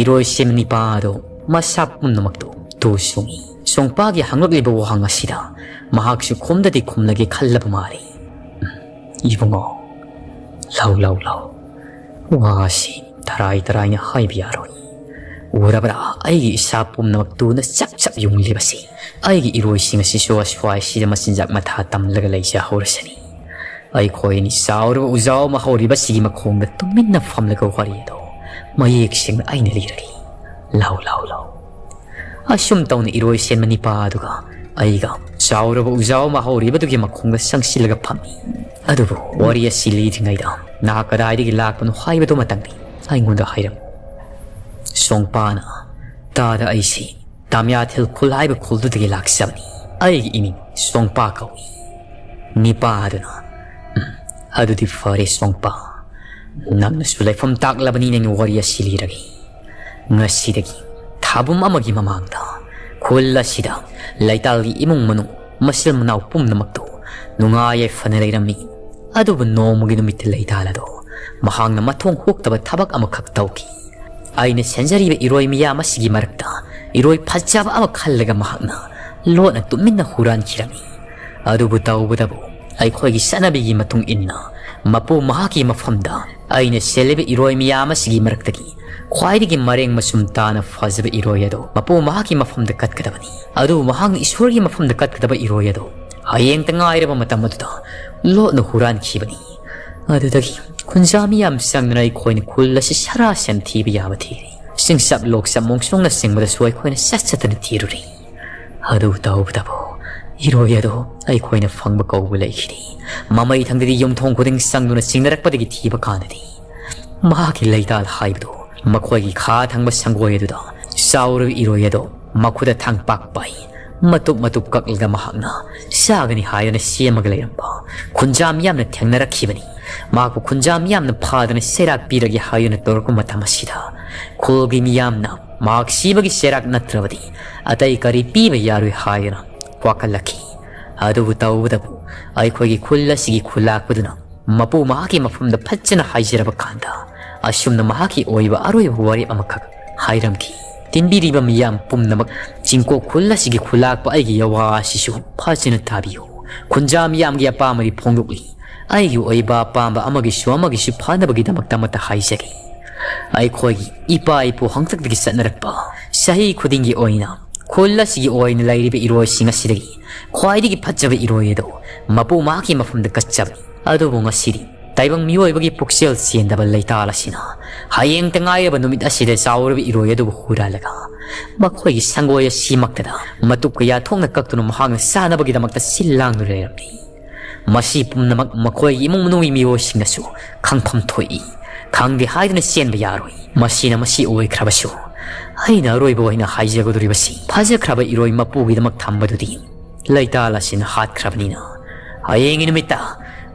ꯏꯔꯣꯏꯁꯦꯝ ꯅꯤꯄꯥ ꯑꯗꯨ ꯃꯁꯥ ꯄꯨꯝꯅꯃꯛꯇꯨ ꯇꯨ ꯁꯨꯡꯏ꯫ ꯁꯣꯡꯄꯥꯒꯤ ꯍꯪꯂꯛꯂꯤꯕ ꯋꯥꯍꯪ ꯑꯁꯤꯗ ꯃꯍꯥꯛꯁꯨ ꯈꯨꯝꯗꯗꯤ ꯈꯨꯝꯂꯒꯦ ꯈꯜꯂꯕ ꯃꯥꯜꯂꯤ꯫ "ꯏꯕꯨꯡꯉꯣ, ꯂꯧ, ꯂꯧ, ꯂꯧ꯫ ꯋꯥꯁꯤ ꯇꯔꯥꯏ ꯇꯔꯥꯏꯅ ꯍꯥꯏꯕ ꯌꯥꯔꯣꯏ꯫ ꯎꯔꯕ꯭ꯔꯥ, ꯑꯩꯒꯤ ꯏꯁꯥ ꯄꯨꯝꯅꯃꯛ ꯇꯨꯅ ꯆꯞ ꯆꯞ ꯌꯨꯡꯂꯤꯕꯁꯤ? ꯑꯩꯒꯤ ꯏꯔꯣꯏꯁꯤꯡ ꯑꯁꯤꯁꯨ ꯑꯁ꯭ꯋꯥꯏꯁꯤꯗ ꯃꯆꯤꯟꯖꯥꯛ ꯃꯊꯥ ꯇꯝꯂꯒ ꯂꯩꯖꯍꯧꯔꯁꯅꯤ꯫ ꯑꯩꯈꯣꯏ ꯑꯅꯤ ꯆꯥꯎꯔꯕ ꯎꯖꯥꯎ ꯑꯃ ꯍꯧꯔꯤꯕꯁꯤꯒꯤ ꯃꯈꯣꯡꯗ ꯇꯨꯃꯤꯟꯅ ꯐꯝꯂꯒ ꯋꯥꯔꯤ ꯑꯗꯣ ꯃꯌꯦꯛ ꯁꯦꯡꯅ ꯑꯩꯅ ꯂꯤꯔꯒꯦ꯫ ꯂꯧ, ꯂꯧ, ꯂꯧ꯫" ꯑꯁꯨꯝ ꯇꯧꯅ ꯏꯔꯣꯏꯁꯦꯝꯕ ꯅꯤꯄꯥ ꯑꯗꯨꯒ ꯑꯩꯒ ꯆꯥꯎꯔꯕ ꯎꯖꯥꯎ ꯑꯃ ꯍꯧꯔꯤꯕꯗꯨꯒꯤ ꯃꯈꯣꯡꯗ ꯆꯪꯁꯤꯜꯂꯒ ꯐꯝꯃꯤ꯫ ꯑꯗꯨꯕꯨ ꯋꯥꯔꯤ ꯑꯁꯤ ꯂꯤꯗ꯭ꯔꯤꯉꯩꯗ ꯅꯍꯥꯛ ꯀꯗꯥꯏꯗꯒꯤ ꯂꯥꯛꯄꯅꯣ ꯍꯥꯏꯕꯗꯨꯃꯇꯪꯗꯤ ꯑꯩꯉꯣꯟꯗ ꯍꯥꯏꯔꯝꯃꯨ꯫ ꯁꯣꯡꯄꯥꯅ, "ꯇꯥꯗ, ꯑꯩꯁꯤ ꯇꯥꯃꯤꯌꯥꯊꯤꯜ ꯈꯨꯜ ꯍꯥꯏꯕ ꯈꯨꯜꯗꯨꯗꯒꯤ ꯂꯥꯛꯆꯕꯅꯤ꯫ ꯑꯩꯒꯤ ꯏꯃꯤꯡ ꯁꯣꯡꯄꯥ ꯀꯧꯏ꯫" ꯅꯤꯄꯥ ꯑꯗꯨꯅ, "ꯎꯝ, ꯑꯗꯨꯗꯤ ꯐꯔꯦ ꯁꯣꯡꯄꯥ, ꯅꯪꯅꯁꯨ ꯂꯩꯐꯝ ꯇꯥꯛꯂꯕꯅꯤꯅ ꯑꯩꯅ ꯋꯥꯔꯤ ꯑꯁꯤ ꯂꯤꯔꯒꯦ꯫ ꯉꯁꯤꯗꯒꯤ ꯊꯥꯕꯨꯝ ꯑꯃꯒꯤ ꯃꯃꯥꯡꯗ ꯈꯨꯜ ꯑꯁꯤꯗ ꯂꯩꯇꯥꯜꯒꯤ ꯏꯃꯨꯡ ꯃꯅꯨꯡ, ꯃꯆꯤꯜ ꯃꯅꯥꯎ ꯄꯨꯝꯅꯃꯛꯇꯨ ꯅꯨꯡꯉꯥꯏ ꯌꯥꯏꯐꯅ ꯂꯩꯔꯝꯃꯤ꯫ ꯑꯗꯨꯕꯨ ꯅꯣꯡꯃꯒꯤ ꯅꯨꯃꯤꯠꯇ ꯂꯩꯇꯥꯜ ꯑꯗꯣ ꯃꯍꯥꯛꯅ ꯃꯊꯣꯡ ꯍꯨꯛꯇꯕ ꯊꯕꯛ ꯑꯃꯈꯛ ꯇꯧꯈꯤ꯫ ꯑꯩꯅ ꯁꯦꯟꯖꯔꯤꯕ ꯏꯔꯣꯏ ꯃꯤꯌꯥꯝ ꯑꯁꯤꯒꯤ ꯃꯔꯛꯇ ꯏꯔꯣꯏ ꯐꯖꯕ ꯑꯃ ꯈꯜꯂꯒ ꯃꯍꯥꯛꯅ ꯂꯣꯠꯅ ꯇꯨꯃꯤꯟꯅ ꯍꯨꯔꯥꯟꯈꯤꯔꯝꯃꯤ꯫ ꯑꯗꯨꯕꯨ ꯇꯧꯕꯇꯕꯨ ꯑꯩꯈꯣꯏꯒꯤ ꯆꯠꯅꯕꯤꯒꯤ ꯃꯇꯨꯡ ꯏꯟꯅ ꯃꯄꯨ ꯃꯍꯥꯛꯀꯤ ꯃꯐꯝꯗ ꯑꯩꯅ ꯁꯦꯜꯂꯤꯕ ꯏꯔꯣꯏ ꯃꯤꯌꯥꯝ ꯑꯁꯤꯒꯤ ꯃꯔꯛꯇꯒꯤ ꯈ꯭ꯋꯥꯏꯗꯒꯤ ꯃꯔꯦꯡ ꯃꯆꯨꯝ ꯇꯥꯅ ꯐꯖꯕ ꯏꯔꯣꯏ ꯑꯗꯣ ꯃꯄꯨ ꯃꯍꯥꯛꯀꯤ ꯃꯐꯝꯗ ꯀꯠꯀꯗꯕꯅꯤ꯫ ꯑꯗꯨꯕꯨ ꯃꯍꯥꯛꯅ ꯏꯁꯣꯔꯒꯤ ꯃꯐꯝꯗ ꯀꯠꯀꯗꯕ ꯏꯔꯣꯏ ꯑꯗꯣ ꯍꯌꯦꯡꯇ ꯉꯥꯏꯔꯕ ꯃꯇꯝ ꯑꯗꯨꯗ ꯂꯣꯠꯅ ꯍꯨꯔꯥꯟꯈꯤꯕꯅꯤ꯫ ꯑꯗꯨꯗꯒꯤ ꯈꯨꯟꯖꯥ ꯃꯤꯌꯥꯝ ꯆꯪꯗꯨꯅ ꯑꯩꯈꯣꯏꯅ ꯈꯨꯜ ꯑꯁꯤ ꯁꯔꯥ ꯁꯟ ꯊꯤꯕ ꯌꯥꯕ ꯊꯤꯔꯤ꯫ ꯆꯤꯡꯆꯞ ꯂꯣꯛꯆꯞ ꯃꯣꯡꯁꯣꯡꯅꯆꯤꯡꯕꯗꯁꯨ ꯑꯩꯈꯣꯏꯅ ꯆꯠ ꯆꯠꯇꯅ ꯊꯤꯔꯨꯔꯤ꯫ ꯑꯗꯨ ꯇꯧꯕꯇꯕꯨ ꯏꯔꯣꯏ ꯑꯗꯣ ꯑꯩꯈꯣꯏꯅ ꯐꯪꯕ ꯀꯧꯕ ꯂꯩꯈꯤꯗꯦ꯫ ꯃꯃꯩ ꯊꯪꯗꯗꯤ ꯌꯨꯝꯊꯣꯡ ꯈꯨꯗꯤꯡ ꯆꯪꯗꯨꯅ ꯆꯤꯡꯅꯔꯛꯄꯗꯒꯤ ꯊꯤꯕ ꯀꯥꯟꯗꯗꯤ ꯃꯍꯥꯛꯀꯤ ꯂꯩꯇꯥꯜ ꯍꯥꯏꯕꯗꯨ ꯃꯈꯣꯏꯒꯤ ꯈꯥ ꯊꯪꯕ ꯁꯪꯒꯣꯏ ꯑꯗꯨꯗ ꯆꯥꯎꯔꯕ ꯏꯔꯣꯏ ꯑꯗꯣ ꯃꯈꯨꯠꯇ ꯊꯥꯡꯄꯥꯛ ꯄꯥꯏ ꯃꯇꯨꯞ ꯃꯇꯨꯞ ꯀꯛꯂꯒ ꯃꯍꯥꯛꯅ ꯆꯥꯒꯅꯤ ꯍꯥꯏꯗꯨꯅ ꯁꯦꯝꯃꯒ ꯂꯩꯔꯝꯕ ꯈꯨꯟꯖꯥ ꯃꯤꯌꯥꯝꯅ ꯊꯦꯡꯅꯔꯛꯈꯤꯕꯅꯤ꯫ ꯃꯍꯥꯛꯄꯨ ꯈꯨꯟꯖꯥ ꯃꯤꯌꯥꯝꯅ ꯐꯥꯗꯅ ꯆꯩꯔꯥꯛ ꯄꯤꯔꯒꯦ ꯍꯥꯏꯗꯨꯅ ꯇꯧꯔꯛꯄ ꯃꯇꯝ ꯑꯁꯤꯗ, ꯈꯨꯜꯒꯤ ꯃꯤꯌꯥꯝꯅ ꯃꯍꯥꯛ ꯁꯤꯕꯒꯤ ꯆꯩꯔꯥꯛ ꯅꯠꯇ꯭ꯔꯕꯗꯤ ꯑꯇꯩ ꯀꯔꯤ ꯄꯤꯕ ꯌꯥꯔꯣꯏ ꯍꯥꯏꯗꯨꯅ ꯋꯥꯀꯠꯂꯛꯈꯤ꯫ ꯑꯗꯨꯕꯨ ꯇꯧꯕꯇꯕꯨ ꯑꯩꯈꯣꯏꯒꯤ ꯈꯨꯜ ꯑꯁꯤꯒꯤ ꯈꯨꯜꯂꯥꯛꯄꯗꯨꯅ ꯃꯄꯨ ꯃꯍꯥꯛꯀꯤ ꯃꯐꯝꯗ ꯐꯖꯅ ꯍꯥꯏꯖꯔꯕ ꯀꯥꯟꯗ, ꯑꯁꯨꯝꯅ ꯃꯍꯥꯛꯀꯤ ꯑꯣꯏꯕ ꯑꯔꯣꯏꯕ ꯋꯥꯔꯦꯞ ꯑꯃꯈꯛ ꯍꯥꯏꯔꯝꯈꯤ꯫ ꯇꯤꯟꯕꯤꯔꯤꯕ ꯃꯤꯌꯥꯝ ꯄꯨꯝꯅꯃꯛ, ꯆꯤꯡꯀꯣꯛ ꯈꯨꯜ ꯑꯁꯤꯒꯤ ꯈꯨꯜꯂꯥꯛꯄ ꯑꯩꯒꯤ ꯌꯥꯋꯥ ꯑꯁꯤꯁꯨ ꯐꯖꯅ ꯇꯥꯕꯤꯌꯨ꯫ ꯈꯨꯟꯖꯥ ꯃꯤꯌꯥꯝꯒꯤ ꯑꯄꯥꯝꯕꯗꯤ ꯐꯣꯡꯗꯣꯛꯂꯤ꯫ ꯑꯩꯒꯤ ꯑꯣꯏꯕ ꯑꯄꯥꯝꯕ ꯑꯃꯒꯤꯁꯨ ꯑꯃꯒꯤꯁꯨ ꯐꯅꯕꯒꯤꯗꯃꯛꯇ ꯑꯃꯠꯇ ꯍꯥꯏꯖꯒꯦ꯫ ꯑꯩꯈꯣꯏꯒꯤ ꯏꯄꯥ ꯏꯄꯨ ꯍꯥꯛꯇꯛꯇꯒꯤ ꯆꯠꯅꯔꯛꯄ, ꯆꯍꯤ ꯈꯨꯗꯤꯡꯒꯤ ꯑꯣꯏꯅ ꯈꯨꯜ ꯑꯁꯤꯒꯤ ꯑꯣꯏꯅ ꯂꯩꯔꯤꯕ ꯏꯔꯣꯏꯁꯤꯡ ꯑꯁꯤꯗꯒꯤ ꯈ꯭ꯋꯥꯏꯗꯒꯤ ꯐꯖꯕ ꯏꯔꯣꯏ ꯑꯗꯨ ꯃꯄꯨ ꯃꯍꯥꯛꯀꯤ ꯃꯐꯝꯗ ꯀꯠꯆꯕꯅꯤ꯫ ꯑꯗꯨꯕꯨ ꯉꯁꯤꯗꯤ ꯇꯥꯏꯕꯪ ꯃꯤꯑꯣꯏꯕꯒꯤ ꯄꯨꯛꯆꯦꯜ ꯆꯦꯟꯗꯕ ꯂꯩꯇꯥꯜ ꯑꯁꯤꯅ ꯍꯌꯦꯡꯇ ꯉꯥꯏꯔꯕ ꯅꯨꯃꯤꯠ ꯑꯁꯤꯗ ꯆꯥꯎꯔꯕ ꯏꯔꯣꯏ ꯑꯗꯨꯕꯨ ꯍꯨꯔꯥꯜꯂꯒ, ꯃꯈꯣꯏꯒꯤ ꯁꯪꯒꯣꯏ ꯑꯁꯤꯃꯛꯇꯗ ꯃꯇꯨꯞ ꯀꯌꯥ ꯊꯣꯛꯅ ꯀꯛꯇꯨꯅ ꯃꯍꯥꯛꯅ ꯆꯥꯅꯕꯒꯤꯗꯃꯛꯇ ꯁꯤꯜ ꯂꯥꯡꯗꯨꯅ ꯂꯩꯔꯝꯂꯤ꯫ ꯃꯁꯤ ꯄꯨꯝꯅꯃꯛ ꯃꯈꯣꯏꯒꯤ ꯏꯃꯨꯡ ꯃꯅꯨꯡꯒꯤ ꯃꯤꯑꯣꯏꯁꯤꯡꯅꯁꯨ ꯈꯪꯐꯝ ꯊꯣꯛꯏ꯫ ꯈꯪꯗꯦ ꯍꯥꯏꯗꯨꯅ ꯆꯦꯟꯕ ꯌꯥꯔꯣꯏ꯫ ꯃꯁꯤꯅ ꯃꯁꯤ ꯑꯣꯏꯈ꯭ꯔꯕꯁꯨ, ꯑꯩꯅ ꯑꯔꯣꯏꯕ ꯑꯣꯏꯅ ꯍꯥꯏꯖꯒꯗꯧꯔꯤꯕꯁꯤ, ꯐꯖꯈ꯭ꯔꯕ ꯏꯔꯣꯏ ꯃꯄꯨꯒꯤꯗꯃꯛ ꯊꯝꯕꯗꯨꯗꯤ ꯂꯩꯇꯥꯜ ꯑꯁꯤꯅ ꯍꯥꯠꯈ꯭ꯔꯕꯅꯤꯅ, ꯍꯌꯦꯡꯒꯤ ꯅꯨꯃꯤꯠꯇ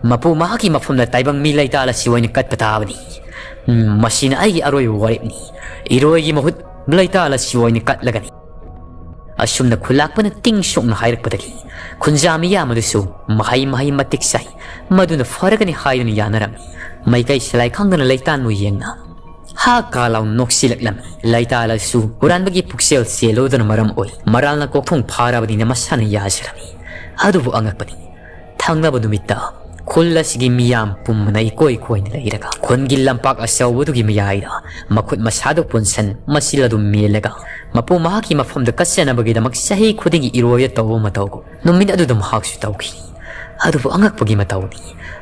ꯃꯄꯨ ꯃꯍꯥꯛꯀꯤ ꯃꯐꯝꯗ ꯇꯥꯏꯕꯪ ꯃꯤ ꯂꯩꯇꯥꯜ ꯑꯁꯤ ꯑꯣꯏꯅ ꯀꯠꯄ ꯇꯥꯕꯅꯤ꯫ ꯎꯝ, ꯃꯁꯤꯅ ꯑꯩꯒꯤ ꯑꯔꯣꯏꯕ ꯋꯥꯔꯦꯞꯅꯤ꯫ ꯏꯔꯣꯏꯒꯤ ꯃꯍꯨꯠ ꯂꯩꯇꯥꯜ ꯑꯁꯤ ꯑꯣꯏꯅ ꯀꯠꯂꯒꯅꯤ꯫ ꯑꯁꯨꯝꯅ ꯈꯨꯜꯂꯥꯛꯄꯅ ꯇꯤꯡ ꯁꯣꯛꯅ ꯍꯥꯏꯔꯛꯄꯗꯒꯤ ꯈꯨꯟꯖꯥ ꯃꯤꯌꯥꯝ ꯑꯗꯨꯁꯨ ꯃꯍꯩ ꯃꯍꯩ ꯃꯇꯤꯛ ꯆꯥꯏ, ꯃꯗꯨꯅ ꯐꯔꯒꯅꯤ ꯍꯥꯏꯗꯨꯅ ꯌꯥꯅꯔꯝꯃꯤ꯫ ꯃꯥꯏꯀꯩ ꯁꯂꯥꯏ ꯈꯪꯗꯅ ꯂꯩꯇꯥꯟꯕꯨ ꯌꯦꯡꯅ ꯍꯥ ꯀꯥ ꯂꯥꯎ ꯅꯣꯛꯁꯤꯜꯂꯛꯂꯝꯃꯤ꯫ ꯂꯩꯇꯥꯜ ꯑꯁꯨ ꯍꯨꯔꯥꯟꯕꯒꯤ ꯄꯨꯛꯆꯦꯜ ꯆꯦꯜꯂꯨꯗꯨꯅ ꯃꯔꯝ ꯑꯣꯏ, ꯃꯔꯥꯜꯅ ꯀꯣꯛꯊꯣꯡ ꯐꯥꯔꯕꯅꯤꯅ ꯃꯁꯥꯅ ꯌꯥꯖꯔꯝꯃꯤ꯫ ꯑꯗꯨꯕꯨ ꯑꯉꯛꯄꯅꯤ, ꯊꯪꯅꯕ ꯅꯨꯃꯤꯠꯇ ꯈꯨꯜ ꯑꯁꯤꯒꯤ ꯃꯤꯌꯥꯝ ꯄꯨꯝꯕꯅ ꯏꯀꯣꯏ ꯀꯣꯏꯅ ꯂꯩꯔꯒ ꯈꯨꯟꯒꯤ ꯂꯝꯄꯥꯛ ꯑꯆꯧꯕꯗꯨꯒꯤ ꯃꯌꯥꯏꯗ ꯃꯈꯨꯠ ꯃꯁꯥꯗꯨ ꯄꯨꯟꯁꯟ ꯃꯆꯤꯜ ꯑꯗꯨ ꯃꯦꯜꯂꯒ ꯃꯄꯨ ꯃꯍꯥꯛꯀꯤ ꯃꯐꯝꯗ ꯀꯠꯆꯅꯕꯒꯤꯗꯃꯛ ꯆꯍꯤ ꯈꯨꯗꯤꯡꯒꯤ ꯏꯔꯣꯏꯗ ꯇꯧꯕ ꯃꯇꯧꯒꯨꯝ ꯅꯨꯃꯤꯠ ꯑꯗꯨꯗ ꯃꯍꯥꯛꯁꯨ ꯇꯧꯈꯤ꯫ ꯑꯗꯨꯕꯨ ꯑꯉꯛꯄꯒꯤ ꯃꯇꯧꯅꯤ,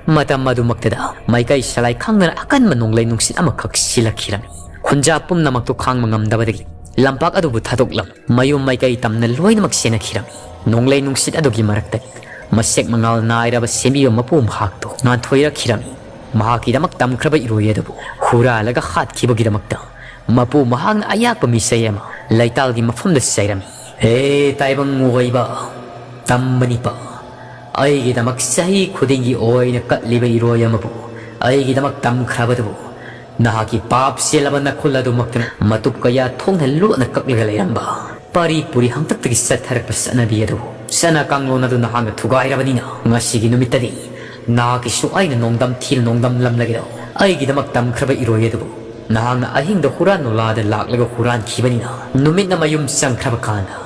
ꯃꯇꯝ ꯑꯗꯨꯃꯛꯇꯗ ꯃꯥꯏꯀꯩ ꯁꯂꯥꯏ ꯈꯪꯗꯅ ꯑꯀꯟꯕ ꯅꯣꯡꯂꯩ ꯅꯨꯡꯁꯤꯠ ꯑꯃꯈꯛ ꯁꯤꯜꯂꯛꯈꯤꯔꯝꯃꯤ꯫ ꯈꯨꯟꯖꯥ ꯄꯨꯝꯅꯃꯛꯇꯨ ꯈꯥꯡꯕ ꯉꯝꯗꯕꯗꯒꯤ ꯂꯝꯄꯥꯛ ꯑꯗꯨꯕꯨ ꯊꯥꯗꯣꯛꯂꯝ ꯃꯌꯨꯝ ꯃꯥꯏꯀꯩ ꯇꯝꯅ ꯂꯣꯏꯅꯃꯛ ꯆꯦꯟꯅꯈꯤꯔꯝꯃꯤ꯫ ꯅꯣꯡꯂꯩ ꯅꯨꯡꯁꯤꯠ ꯑꯗꯨꯒꯤ ꯃꯔꯛꯇꯒꯤ ꯃꯁꯦꯛ ꯃꯉꯥꯜ ꯅꯥꯏꯔꯕ ꯁꯦꯝꯕꯤꯕ ꯃꯄꯨ ꯃꯍꯥꯛꯇꯨ ꯉꯥꯟꯊꯣꯏꯔꯛꯈꯤꯔꯝꯃꯤ꯫ ꯃꯍꯥꯛꯀꯤꯗꯃꯛ ꯇꯝꯈ꯭ꯔꯕ ꯏꯔꯣꯏ ꯑꯗꯨꯕꯨ ꯍꯨꯔꯥꯜꯂꯒ ꯍꯥꯠꯈꯤꯕꯒꯤꯗꯃꯛꯇ ꯃꯄꯨ ꯃꯍꯥꯛꯅ ꯑꯌꯥꯛꯄ ꯃꯤꯁꯩ ꯑꯃ ꯂꯩꯇꯥꯜꯒꯤ ꯃꯐꯝꯗ ꯆꯩꯔꯝꯃꯤ꯫ "ꯍꯦ ꯇꯥꯏꯕꯪ ꯑꯣꯏꯕ, ꯇꯝꯕꯅꯤꯄꯥ, ꯑꯩꯒꯤꯗꯃꯛ ꯆꯍꯤ ꯈꯨꯗꯤꯡꯒꯤ ꯑꯣꯏꯅ ꯀꯠꯂꯤꯕ ꯏꯔꯣꯏ ꯑꯃꯕꯨ ꯑꯩꯒꯤꯗꯃꯛ ꯇꯝꯈ꯭ꯔꯕꯗꯨꯕꯨ, ꯅꯍꯥꯛꯀꯤ ꯄꯥꯞ ꯆꯦꯜꯂꯕ ꯅꯈꯨꯠ ꯑꯗꯨꯃꯛꯇꯅ ꯃꯇꯨꯞ ꯀꯌꯥ ꯊꯣꯡꯅ ꯂꯣꯠꯅ ꯀꯛꯂꯒ ꯂꯩꯔꯝꯕ ꯄꯥꯔꯤ ꯄꯨꯔꯤ ꯍꯥꯡꯇꯛꯇꯒꯤ ꯆꯠꯊꯔꯛꯄ ꯆꯠꯅꯕꯤ ꯑꯗꯨꯕꯨ, ꯆꯠꯅ ꯀꯥꯡꯂꯣꯟ ꯑꯗꯨ ꯅꯍꯥꯛꯅ ꯊꯨꯒꯥꯏꯔꯕꯅꯤꯅ, ꯉꯁꯤꯒꯤ ꯅꯨꯃꯤꯠꯇꯗꯤ ꯅꯍꯥꯛꯀꯤꯁꯨ ꯑꯩꯅ ꯅꯣꯡꯗꯝ ꯊꯤꯅ ꯅꯣꯡꯗꯝꯂꯝꯂꯒꯦꯗꯣ꯫ ꯑꯩꯒꯤꯗꯃꯛ ꯇꯝꯈ꯭ꯔꯕ ꯏꯔꯣꯏ ꯑꯗꯨꯕꯨ ꯅꯍꯥꯛꯅ ꯑꯍꯤꯡꯗ ꯍꯨꯔꯥꯟ ꯅꯣꯂꯥꯗ ꯂꯥꯛꯂꯒ ꯍꯨꯔꯥꯟꯈꯤꯕꯅꯤꯅ, ꯅꯨꯃꯤꯠꯅ ꯃꯌꯨꯝ ꯆꯪꯈ꯭ꯔꯕ ꯀꯥꯟꯗ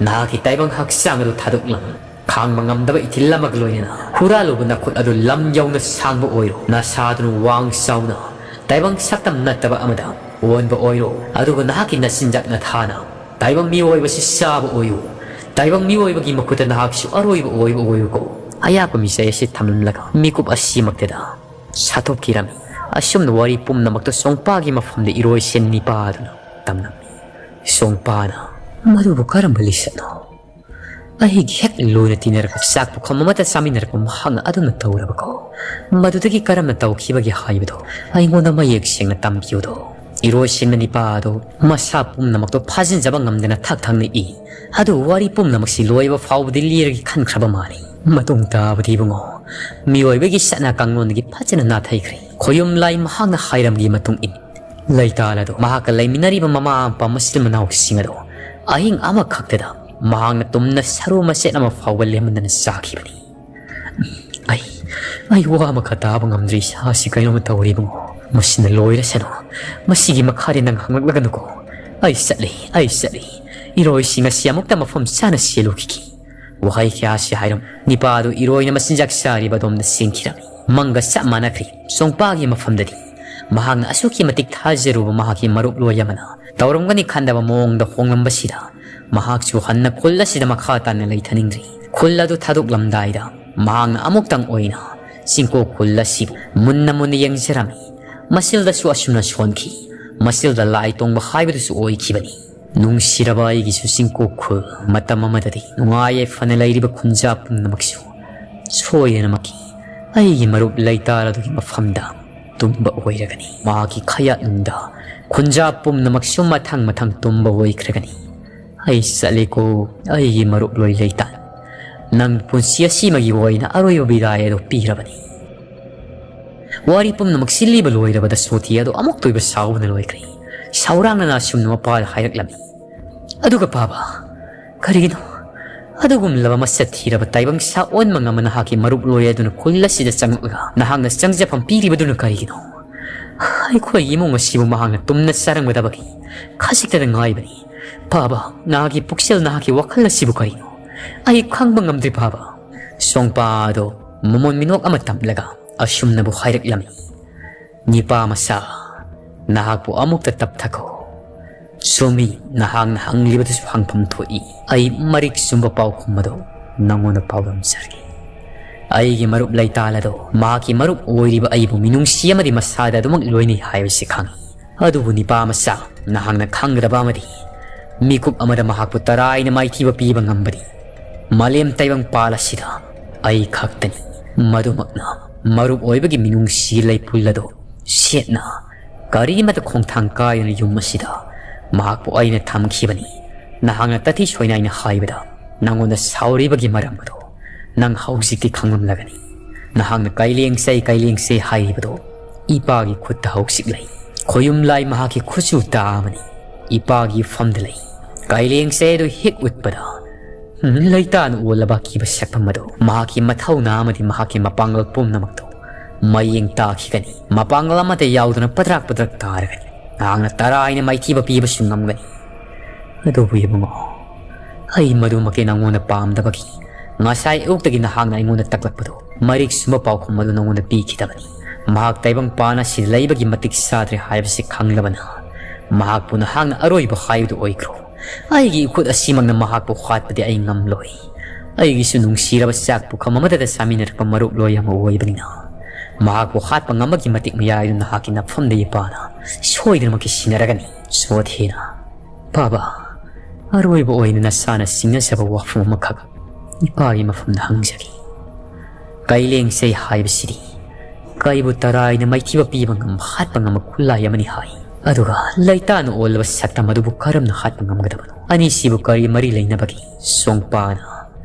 ꯅꯍꯥꯛꯀꯤ ꯇꯥꯏꯕꯪ ꯍꯛꯆꯥꯡ ꯑꯗꯨ ꯊꯥꯗꯣꯛꯂꯝ ꯈꯥꯡꯕ ꯉꯝꯗꯕ ꯏꯊꯤꯜ ꯑꯃꯒ ꯂꯣꯏꯅꯅ ꯍꯨꯔꯥꯜꯂꯨꯕ ꯅꯈꯨꯠ ꯑꯗꯨ ꯂꯝ ꯌꯧꯅ ꯁꯥꯡꯕ ꯑꯣꯏꯔꯣ, ꯅꯁꯥꯗꯨꯅ ꯋꯥꯡ ꯆꯥꯎꯅ ꯇꯥꯏꯕꯪ ꯁꯛꯇꯝ ꯅꯠꯇꯕ ꯑꯃꯗ ꯑꯣꯟꯕ ꯑꯣꯏꯔꯣ, ꯑꯗꯨꯒ ꯅꯍꯥꯛꯀꯤ ꯅꯆꯤꯟꯖꯥꯛ ꯅꯊꯥꯅ ꯇꯥꯏꯕꯪ ꯃꯤꯑꯣꯏꯕꯁꯤ ꯆꯥꯕ ꯑꯣꯏꯌꯨ꯫ ꯇꯥꯏꯕꯪ ꯃꯤꯑꯣꯏꯕꯒꯤ ꯃꯈꯨꯠꯇ ꯅꯍꯥꯛꯁꯨ ꯑꯔꯣꯏꯕ ꯑꯣꯏꯕ ꯑꯣꯏꯌꯨꯀꯣ꯫ ꯑꯌꯥꯛꯄ ꯃꯤꯁꯛ ꯑꯁꯤ ꯊꯝꯂꯝꯂꯒ ꯃꯤꯀꯨꯞ ꯑꯁꯤꯃꯛꯇꯗ ꯁꯥꯊꯣꯛꯈꯤꯔꯝꯃꯤ꯫ ꯑꯁꯨꯝꯅ ꯋꯥꯔꯤ ꯄꯨꯝꯅꯃꯛꯇ ꯁꯣꯡꯄꯥꯒꯤ ꯃꯐꯝꯗ ꯏꯔꯣꯏꯁꯦꯟ ꯅꯤꯄꯥ ꯑꯗꯨꯅ ꯇꯝꯂꯝꯃꯤ꯫ ꯁꯣꯡꯄꯥꯅ, "ꯃꯗꯨꯕꯨ ꯀꯔꯝꯕ ꯂꯤꯆꯠꯅꯣ? ꯑꯩꯒꯤ ꯍꯦꯛ ꯂꯣꯏꯅ ꯇꯤꯟꯅꯔꯒ ꯆꯥꯛ ꯄꯨꯈꯝ ꯑꯃꯠꯇ ꯆꯥꯃꯤꯟꯅꯔꯛꯄ ꯃꯍꯥꯛꯅ ꯑꯗꯨꯝꯅ ꯇꯧꯔꯕꯀꯣ? ꯃꯗꯨꯗꯒꯤ ꯀꯔꯝꯅ ꯇꯧꯈꯤꯕꯒꯦ ꯍꯥꯏꯕꯗꯣ ꯑꯩꯉꯣꯟꯗ ꯃꯌꯦꯛ ꯁꯦꯡꯅ ꯇꯝꯕꯤꯌꯨꯗꯣ?" ꯏꯔꯣꯏꯁꯦꯟꯕ ꯅꯤꯄꯥ ꯑꯗꯨ ꯃꯁꯥ ꯄꯨꯝꯅꯃꯛꯇꯣ ꯐꯥꯖꯤꯟꯖꯕ ꯉꯝꯗꯅ ꯊꯛ ꯊꯛꯅ ꯏ꯫ ꯑꯗꯨ ꯋꯥꯔꯤ ꯄꯨꯝꯅꯃꯛꯁꯤ ꯂꯣꯏꯕ ꯐꯥꯎꯕꯗꯤ ꯂꯤꯔꯒꯦ ꯈꯟꯈ꯭ꯔꯕ ꯃꯥꯜꯂꯤ꯫ ꯃꯇꯨꯡ ꯇꯥꯕꯗꯤ ꯏꯕꯨꯡꯉꯣ, ꯃꯤꯑꯣꯏꯕꯒꯤ ꯆꯠꯅ ꯀꯥꯡꯂꯣꯟꯗꯒꯤ ꯐꯖꯅ ꯅꯥꯊꯩꯈ꯭ꯔꯦ꯫ ꯈꯣꯌꯨꯝ ꯂꯥꯏ ꯃꯍꯥꯛꯅ ꯍꯥꯏꯔꯝꯒꯤ ꯃꯇꯨꯡ ꯏꯟ, ꯂꯩꯇꯥꯜ ꯑꯗꯨ ꯃꯍꯥꯛꯀ ꯂꯩꯃꯤꯟꯅꯔꯤꯕ ꯃꯃꯥ ꯃꯄꯥ ꯃꯆꯤꯟ ꯃꯅꯥꯎꯁꯤꯡ ꯑꯗꯨ ꯑꯍꯤꯡ ꯑꯃꯈꯛꯇꯗ ꯃꯍꯥꯛꯅ ꯇꯨꯝꯅ ꯁꯔꯨ ꯃꯆꯦꯠ ꯑꯃ ꯐꯥꯎꯕ ꯂꯦꯝꯍꯟꯗꯅ ꯆꯥꯈꯤꯕꯅꯤ꯫ ꯑꯩ, ꯑꯩ ꯋꯥ ꯑꯃꯈꯛ ꯇꯥꯕ ꯉꯝꯗ꯭ꯔꯦ, ꯏꯁꯥꯁꯤ ꯀꯩꯅꯣꯝꯃ ꯇꯧꯔꯦ ꯏꯕꯨꯡꯉꯣ꯫ ꯃꯁꯤꯅ ꯂꯣꯏꯔꯁꯅꯨ꯫ ꯃꯁꯤꯒꯤ ꯃꯈꯥꯗꯤ ꯅꯪ ꯍꯪꯂꯛꯂꯒꯅꯨꯀꯣ꯫ ꯑꯩ ꯆꯠꯂꯤ, ꯑꯩ ꯆꯠꯂꯤ꯫ ꯏꯔꯣꯏꯁꯤꯡ ꯑꯁꯤ ꯑꯃꯨꯛꯇ ꯃꯐꯝ ꯆꯥꯅ ꯁꯦꯜꯂꯨꯈꯤꯒꯦ꯫ ꯋꯥꯍꯩ ꯀꯌꯥꯁꯤ ꯍꯥꯏꯔꯝ ꯅꯤꯄꯥ ꯑꯗꯨ ꯏꯔꯣꯏꯅ ꯃꯆꯤꯟꯖꯥꯛ ꯆꯥꯔꯤꯕ ꯑꯗꯣꯝꯗ ꯆꯦꯟꯈꯤꯔꯝꯃꯤ꯫ ꯃꯪꯒ ꯆꯞ ꯃꯥꯟꯅꯈ꯭ꯔꯦ꯫ ꯁꯣꯡꯄꯥꯒꯤ ꯃꯐꯝꯗꯗꯤ ꯃꯍꯥꯛꯅ ꯑꯁꯨꯛꯀꯤ ꯃꯇꯤꯛ ꯊꯥꯖꯔꯨꯕ ꯃꯍꯥꯛꯀꯤ ꯃꯔꯨꯞꯂꯣꯏ ꯑꯃꯅ ꯇꯧꯔꯝꯒꯅꯤ ꯈꯟꯗꯕ ꯃꯑꯣꯡꯗ ꯍꯣꯡꯂꯝꯕꯁꯤꯗ, ꯃꯍꯥꯛꯁꯨ ꯍꯟꯅ ꯈꯨꯜ ꯑꯁꯤꯗ ꯃꯈꯥ ꯇꯥꯅ ꯂꯩꯊꯅꯤꯡꯗ꯭ꯔꯤ꯫ ꯈꯨꯜ ꯑꯗꯨ ꯊꯥꯗꯣꯛꯂꯝꯗꯥꯏꯗ ꯃꯍꯥꯛꯅ ꯑꯃꯨꯛꯇꯪ ꯑꯣꯏꯅ ꯆꯤꯡꯀꯣꯛ ꯈꯨꯜ ꯑꯁꯤꯕꯨ ꯃꯨꯟꯅ ꯃꯨꯟꯅ ꯌꯦꯡꯖꯔꯝꯃꯤ꯫ ꯃꯁꯤꯜꯗꯁꯨ ꯑꯁꯨꯝꯅ ꯁꯣꯟꯈꯤ꯫ ꯃꯁꯤꯜꯗ ꯂꯥꯏ ꯇꯣꯡꯕ ꯍꯥꯏꯕꯗꯨꯁꯨ ꯑꯣꯏꯈꯤꯕꯅꯤ꯫ ꯅꯨꯡꯁꯤꯔꯕ ꯑꯩꯒꯤꯁꯨ ꯆꯤꯡꯀꯣꯛ ꯈꯨꯜ, ꯃꯇꯝ ꯑꯃꯗꯗꯤ ꯅꯨꯡꯉꯥꯏ ꯌꯥꯏꯐꯅ ꯂꯩꯔꯤꯕ ꯈꯨꯟꯖꯥ ꯄꯨꯝꯅꯃꯛꯁꯨ ꯁꯣꯏꯗꯅꯃꯛꯀꯤ ꯑꯩꯒꯤ ꯃꯔꯨꯞ ꯂꯩꯇꯥꯜ ꯑꯗꯨꯒꯤ ꯃꯐꯝꯗ ꯇꯨꯝꯕ ꯑꯣꯏꯔꯒꯅꯤ꯫ ꯃꯍꯥꯛꯀꯤ ꯈꯌꯥꯠꯅꯨꯡꯗ ꯈꯨꯟꯖꯥ ꯄꯨꯝꯅꯃꯛꯁꯨ ꯃꯊꯪ ꯃꯊꯪ ꯇꯨꯝꯕ ꯑꯣꯏꯈ꯭ꯔꯒꯅꯤ꯫ ꯑꯩ ꯆꯠꯂꯦꯀꯣ, ꯑꯩꯒꯤ ꯃꯔꯨꯞ ꯂꯣꯏ ꯂꯩꯇꯥꯜ꯫ ꯅꯪ ꯄꯨꯟꯁꯤ ꯑꯁꯤꯃꯒꯤ ꯑꯣꯏꯅ ꯑꯔꯣꯏꯕ ꯕꯤꯗꯥꯏ ꯑꯗꯨ ꯄꯤꯔꯕꯅꯤ꯫ ꯋꯥꯔꯤ ꯄꯨꯝꯅꯃꯛ ꯁꯤꯜꯂꯤꯕ ꯂꯣꯏꯔꯕꯗ ꯁꯣꯊꯤ ꯑꯗꯨ ꯑꯃꯨꯛꯇ ꯑꯣꯏꯕ ꯁꯥꯎꯕꯅ ꯂꯣꯏꯈ꯭ꯔꯦ꯫ ꯁꯥꯎꯔꯥꯡꯅꯅ ꯑꯁꯨꯝꯅ ꯃꯄꯥꯗ ꯍꯥꯏꯔꯛꯂꯝꯃꯤ꯫ ꯑꯗꯨꯒ ꯄꯥꯕ, ꯀꯔꯤꯒꯤꯅꯣ ꯑꯗꯨꯒꯨꯝꯂꯕ ꯃꯁꯛ ꯊꯤꯔꯕ ꯇꯥꯏꯕꯪ ꯁꯥ ꯑꯣꯟꯕ ꯉꯝꯕ ꯅꯍꯥꯛꯀꯤ ꯃꯔꯨꯞ ꯂꯣꯏ ꯑꯗꯨꯅ ꯈꯨꯜ ꯑꯁꯤꯗ ꯆꯪꯂꯛꯂꯒ ꯅꯍꯥꯛꯅ ꯆꯪꯖꯐꯝ ꯄꯤꯔꯤꯕꯗꯨꯅ ꯀꯔꯤꯒꯤꯅꯣ? ꯑꯩꯈꯣꯏꯒꯤ ꯏꯃꯨꯡ ꯑꯁꯤꯕꯨ ꯃꯍꯥꯛꯅ ꯇꯨꯝꯅ ꯆꯥꯔꯝꯒꯗꯕꯒꯤ ꯈꯖꯤꯛꯇꯗ ꯉꯥꯏꯕꯅꯤ꯫ ꯄꯥꯕ, ꯅꯍꯥꯛꯀꯤ ꯄꯨꯛꯆꯦꯜ, ꯅꯍꯥꯛꯀꯤ ꯋꯥꯈꯜ ꯑꯁꯤꯕꯨ ꯀꯔꯤꯅꯣ? ꯑꯩ ꯈꯪꯕ ꯉꯝꯗ꯭ꯔꯦ ꯄꯥꯕ꯫ ꯁꯣꯡꯄꯥ ꯑꯗꯣ ꯃꯃꯣꯟ ꯃꯤꯅꯣꯛ ꯑꯃ ꯇꯝꯂꯒ ꯑꯁꯨꯝꯅꯕꯨ ꯍꯥꯏꯔꯛꯂꯝꯃꯤ꯫ ꯅꯤꯄꯥ ꯃꯆꯥ, ꯅꯍꯥꯛꯄꯨ ꯑꯃꯨꯛꯇ ꯇꯞꯊꯈꯣ꯫ ꯆꯨꯝꯃꯤ, ꯅꯍꯥꯛꯅ ꯍꯪꯂꯤꯕꯗꯨꯁꯨ ꯍꯪꯐꯝ ꯊꯣꯛꯏ꯫ ꯑꯩ ꯃꯔꯤꯛ ꯆꯨꯝꯕ ꯄꯥꯎꯈꯨꯝ ꯑꯗꯨ ꯅꯪꯉꯣꯟꯗ ꯄꯥꯎꯗꯝꯖꯔꯒꯦ꯫ ꯑꯩꯒꯤ ꯃꯔꯨꯞ ꯂꯩꯇꯥꯜ ꯑꯗꯣ ꯃꯍꯥꯛꯀꯤ ꯃꯔꯨꯞ ꯑꯣꯏꯔꯤꯕ ꯑꯩꯕꯨ ꯃꯤꯅꯨꯡꯁꯤ ꯑꯃꯗꯤ ꯃꯁꯥꯗ ꯑꯗꯨꯃꯛ ꯂꯣꯏꯅꯩ ꯍꯥꯏꯕꯁꯤ ꯈꯪꯏ꯫ ꯑꯗꯨꯕꯨ ꯅꯤꯄꯥ ꯃꯆꯥ, ꯅꯍꯥꯛꯅ ꯈꯪꯒꯗꯕ ꯑꯃꯗꯤ, ꯃꯤꯀꯨꯞ ꯑꯃꯗ ꯃꯍꯥꯛꯄꯨ ꯇꯔꯥꯏꯅ ꯃꯥꯏꯊꯤꯕ ꯄꯤꯕ ꯉꯝꯕꯗꯤ ꯃꯥꯂꯦꯝ ꯇꯥꯏꯕꯪ ꯄꯥꯜ ꯑꯁꯤꯗ ꯑꯩ ꯈꯛꯇꯅꯤ꯫ ꯃꯗꯨꯃꯛꯅ ꯃꯔꯨꯞ ꯑꯣꯏꯕꯒꯤ ꯃꯤꯅꯨꯡꯁꯤ ꯂꯩꯄꯨꯜ ꯑꯗꯨ ꯁꯦꯠꯅ ꯀꯔꯤꯃꯠꯇ ꯈꯣꯡꯊꯥꯡ ꯀꯥꯏꯗꯅ ꯌꯨꯝ ꯑꯁꯤꯗ ꯃꯍꯥꯛꯄꯨ ꯑꯩꯅ ꯊꯝꯈꯤꯕꯅꯤ꯫ ꯅꯍꯥꯛꯅ ꯇꯊꯤ ꯁꯣꯏꯅꯥꯏꯅ ꯍꯥꯏꯕꯗ ꯅꯪꯉꯣꯟꯗ ꯁꯥꯎꯔꯤꯕꯒꯤ ꯃꯔꯝ ꯑꯗꯨ ꯅꯪ ꯍꯧꯖꯤꯛꯇꯤ ꯈꯪꯂꯝꯂꯒꯅꯤ꯫ ꯅꯍꯥꯛꯅ ꯀꯥꯏꯂꯦꯡꯁꯩ, ꯀꯥꯏꯂꯦꯡꯁꯩ ꯍꯥꯏꯔꯤꯕꯗꯨ ꯏꯄꯥꯒꯤ ꯈꯨꯠꯇ ꯍꯧꯖꯤꯛ ꯂꯩ꯫ ꯈꯣꯌꯨꯝ ꯂꯥꯏ ꯃꯍꯥꯛꯀꯤ ꯈꯨꯠꯁꯨ ꯇꯥ ꯑꯃꯅꯤ꯫ ꯏꯄꯥꯒꯤ ꯐꯝꯗ ꯂꯩ꯫ ꯀꯥꯏꯂꯦꯡꯁꯩ ꯑꯗꯨ ꯍꯦꯛ ꯎꯠꯄꯗ, ꯎꯝ, ꯂꯩꯇꯥꯅ ꯑꯣꯜꯂꯕ ꯑꯀꯤꯕ ꯁꯛꯐꯝ ꯑꯗꯨ ꯃꯍꯥꯛꯀꯤ ꯃꯊꯧꯅꯥ ꯑꯃꯗꯤ ꯃꯍꯥꯛꯀꯤ ꯃꯄꯥꯡꯒꯜ ꯄꯨꯝꯅꯃꯛꯇꯨ ꯃꯌꯦꯡ ꯇꯥꯈꯤꯒꯅꯤ꯫ ꯃꯄꯥꯡꯒꯜ ꯑꯃꯠꯇ ꯌꯥꯎꯗꯅ ꯄꯗ꯭ꯔꯥꯛ ꯄꯗ꯭ꯔꯥꯛ ꯇꯥꯔꯒꯅꯤ꯫ ꯅꯍꯥꯛꯅ ꯇꯔꯥꯏꯅ ꯃꯥꯏꯊꯤꯕ ꯄꯤꯕꯁꯨ ꯉꯝꯒꯅꯤ꯫ ꯑꯗꯨꯕꯨ ꯏꯕꯨꯡꯉꯣ, ꯑꯩ ꯃꯗꯨꯃꯛꯇꯤ ꯅꯪꯉꯣꯟꯗ ꯄꯥꯝꯗꯕꯒꯤ ꯉꯁꯥꯏ ꯑꯌꯨꯛꯇꯒꯤ ꯅꯍꯥꯛꯅ ꯑꯩꯉꯣꯟꯗ ꯇꯛꯂꯛꯄꯗꯨ ꯃꯔꯤꯛ ꯁꯨꯝꯕ ꯄꯥꯎꯈꯨꯝ ꯑꯗꯨ ꯅꯪꯉꯣꯟꯗ ꯄꯤꯈꯤꯗꯕꯅꯤ꯫ ꯃꯍꯥꯛ ꯇꯥꯏꯕꯪ ꯄꯥꯟ ꯑꯁꯤꯗ ꯂꯩꯕꯒꯤ ꯃꯇꯤꯛ ꯆꯥꯗ꯭ꯔꯦ ꯍꯥꯏꯕꯁꯤ ꯈꯪꯂꯕꯅ ꯃꯍꯥꯛꯄꯨ ꯅꯍꯥꯛꯅ ꯑꯔꯣꯏꯕ ꯍꯥꯏꯕꯗꯨ ꯑꯣꯏꯈ꯭ꯔꯣ꯫ ꯑꯩꯒꯤ ꯏꯈꯨꯠ ꯑꯁꯤꯃꯛꯅ ꯃꯍꯥꯛꯄꯨ ꯍꯥꯠꯄꯗꯤ ꯑꯩ ꯉꯝꯂꯣꯏ꯫ ꯑꯩꯒꯤꯁꯨ ꯅꯨꯡꯁꯤꯔꯕ ꯆꯥꯛ ꯄꯨꯈꯝ ꯑꯃꯗꯇ ꯆꯥꯃꯤꯟꯅꯔꯛꯄ ꯃꯔꯨꯞ ꯂꯣꯏ ꯑꯃ ꯑꯣꯏꯕꯅꯤꯅ ꯃꯍꯥꯛꯄꯨ ꯍꯥꯠꯄ ꯉꯝꯕꯒꯤ ꯃꯇꯤꯛ ꯃꯌꯥꯏꯗꯨ ꯅꯍꯥꯛꯀꯤ ꯅꯐꯝꯗ ꯏꯄꯥꯅ ꯁꯣꯏꯗꯅꯃꯛꯀꯤ ꯁꯤꯟꯅꯔꯒꯅꯤ꯫ ꯁꯣꯊꯦꯅ, ꯄꯥꯕ, ꯑꯔꯣꯏꯕ ꯑꯣꯏꯅ ꯅꯁꯥꯅ ꯆꯤꯡꯅꯖꯕ ꯋꯥꯐꯝ ꯑꯃꯈꯛ ꯏꯄꯥꯒꯤ ꯃꯐꯝꯗ ꯍꯪꯖꯒꯦ꯫ ꯀꯩꯂꯦꯡꯁꯩ ꯍꯥꯏꯕꯁꯤꯗꯤ ꯀꯩꯕꯨ ꯇꯔꯥꯏꯅ ꯃꯥꯏꯊꯤꯕ ꯄꯤꯕ ꯉꯝꯕ, ꯍꯥꯠꯄ ꯉꯝꯕ ꯈꯨꯠꯂꯥꯏ ꯑꯃꯅꯤ ꯍꯥꯏ꯫ ꯑꯗꯨꯒ ꯂꯩꯇꯥꯅ ꯑꯣꯜꯂꯕ ꯁꯛꯇꯝ ꯑꯗꯨꯕꯨ ꯀꯔꯝꯅ ꯍꯥꯠꯄ ꯉꯝꯒꯗꯕꯅꯣ? ꯑꯅꯤꯁꯤꯕꯨ ꯀꯔꯤ ꯃꯔꯤ ꯂꯩꯅꯕꯒꯦ? ꯁꯣꯡꯄꯥꯅ,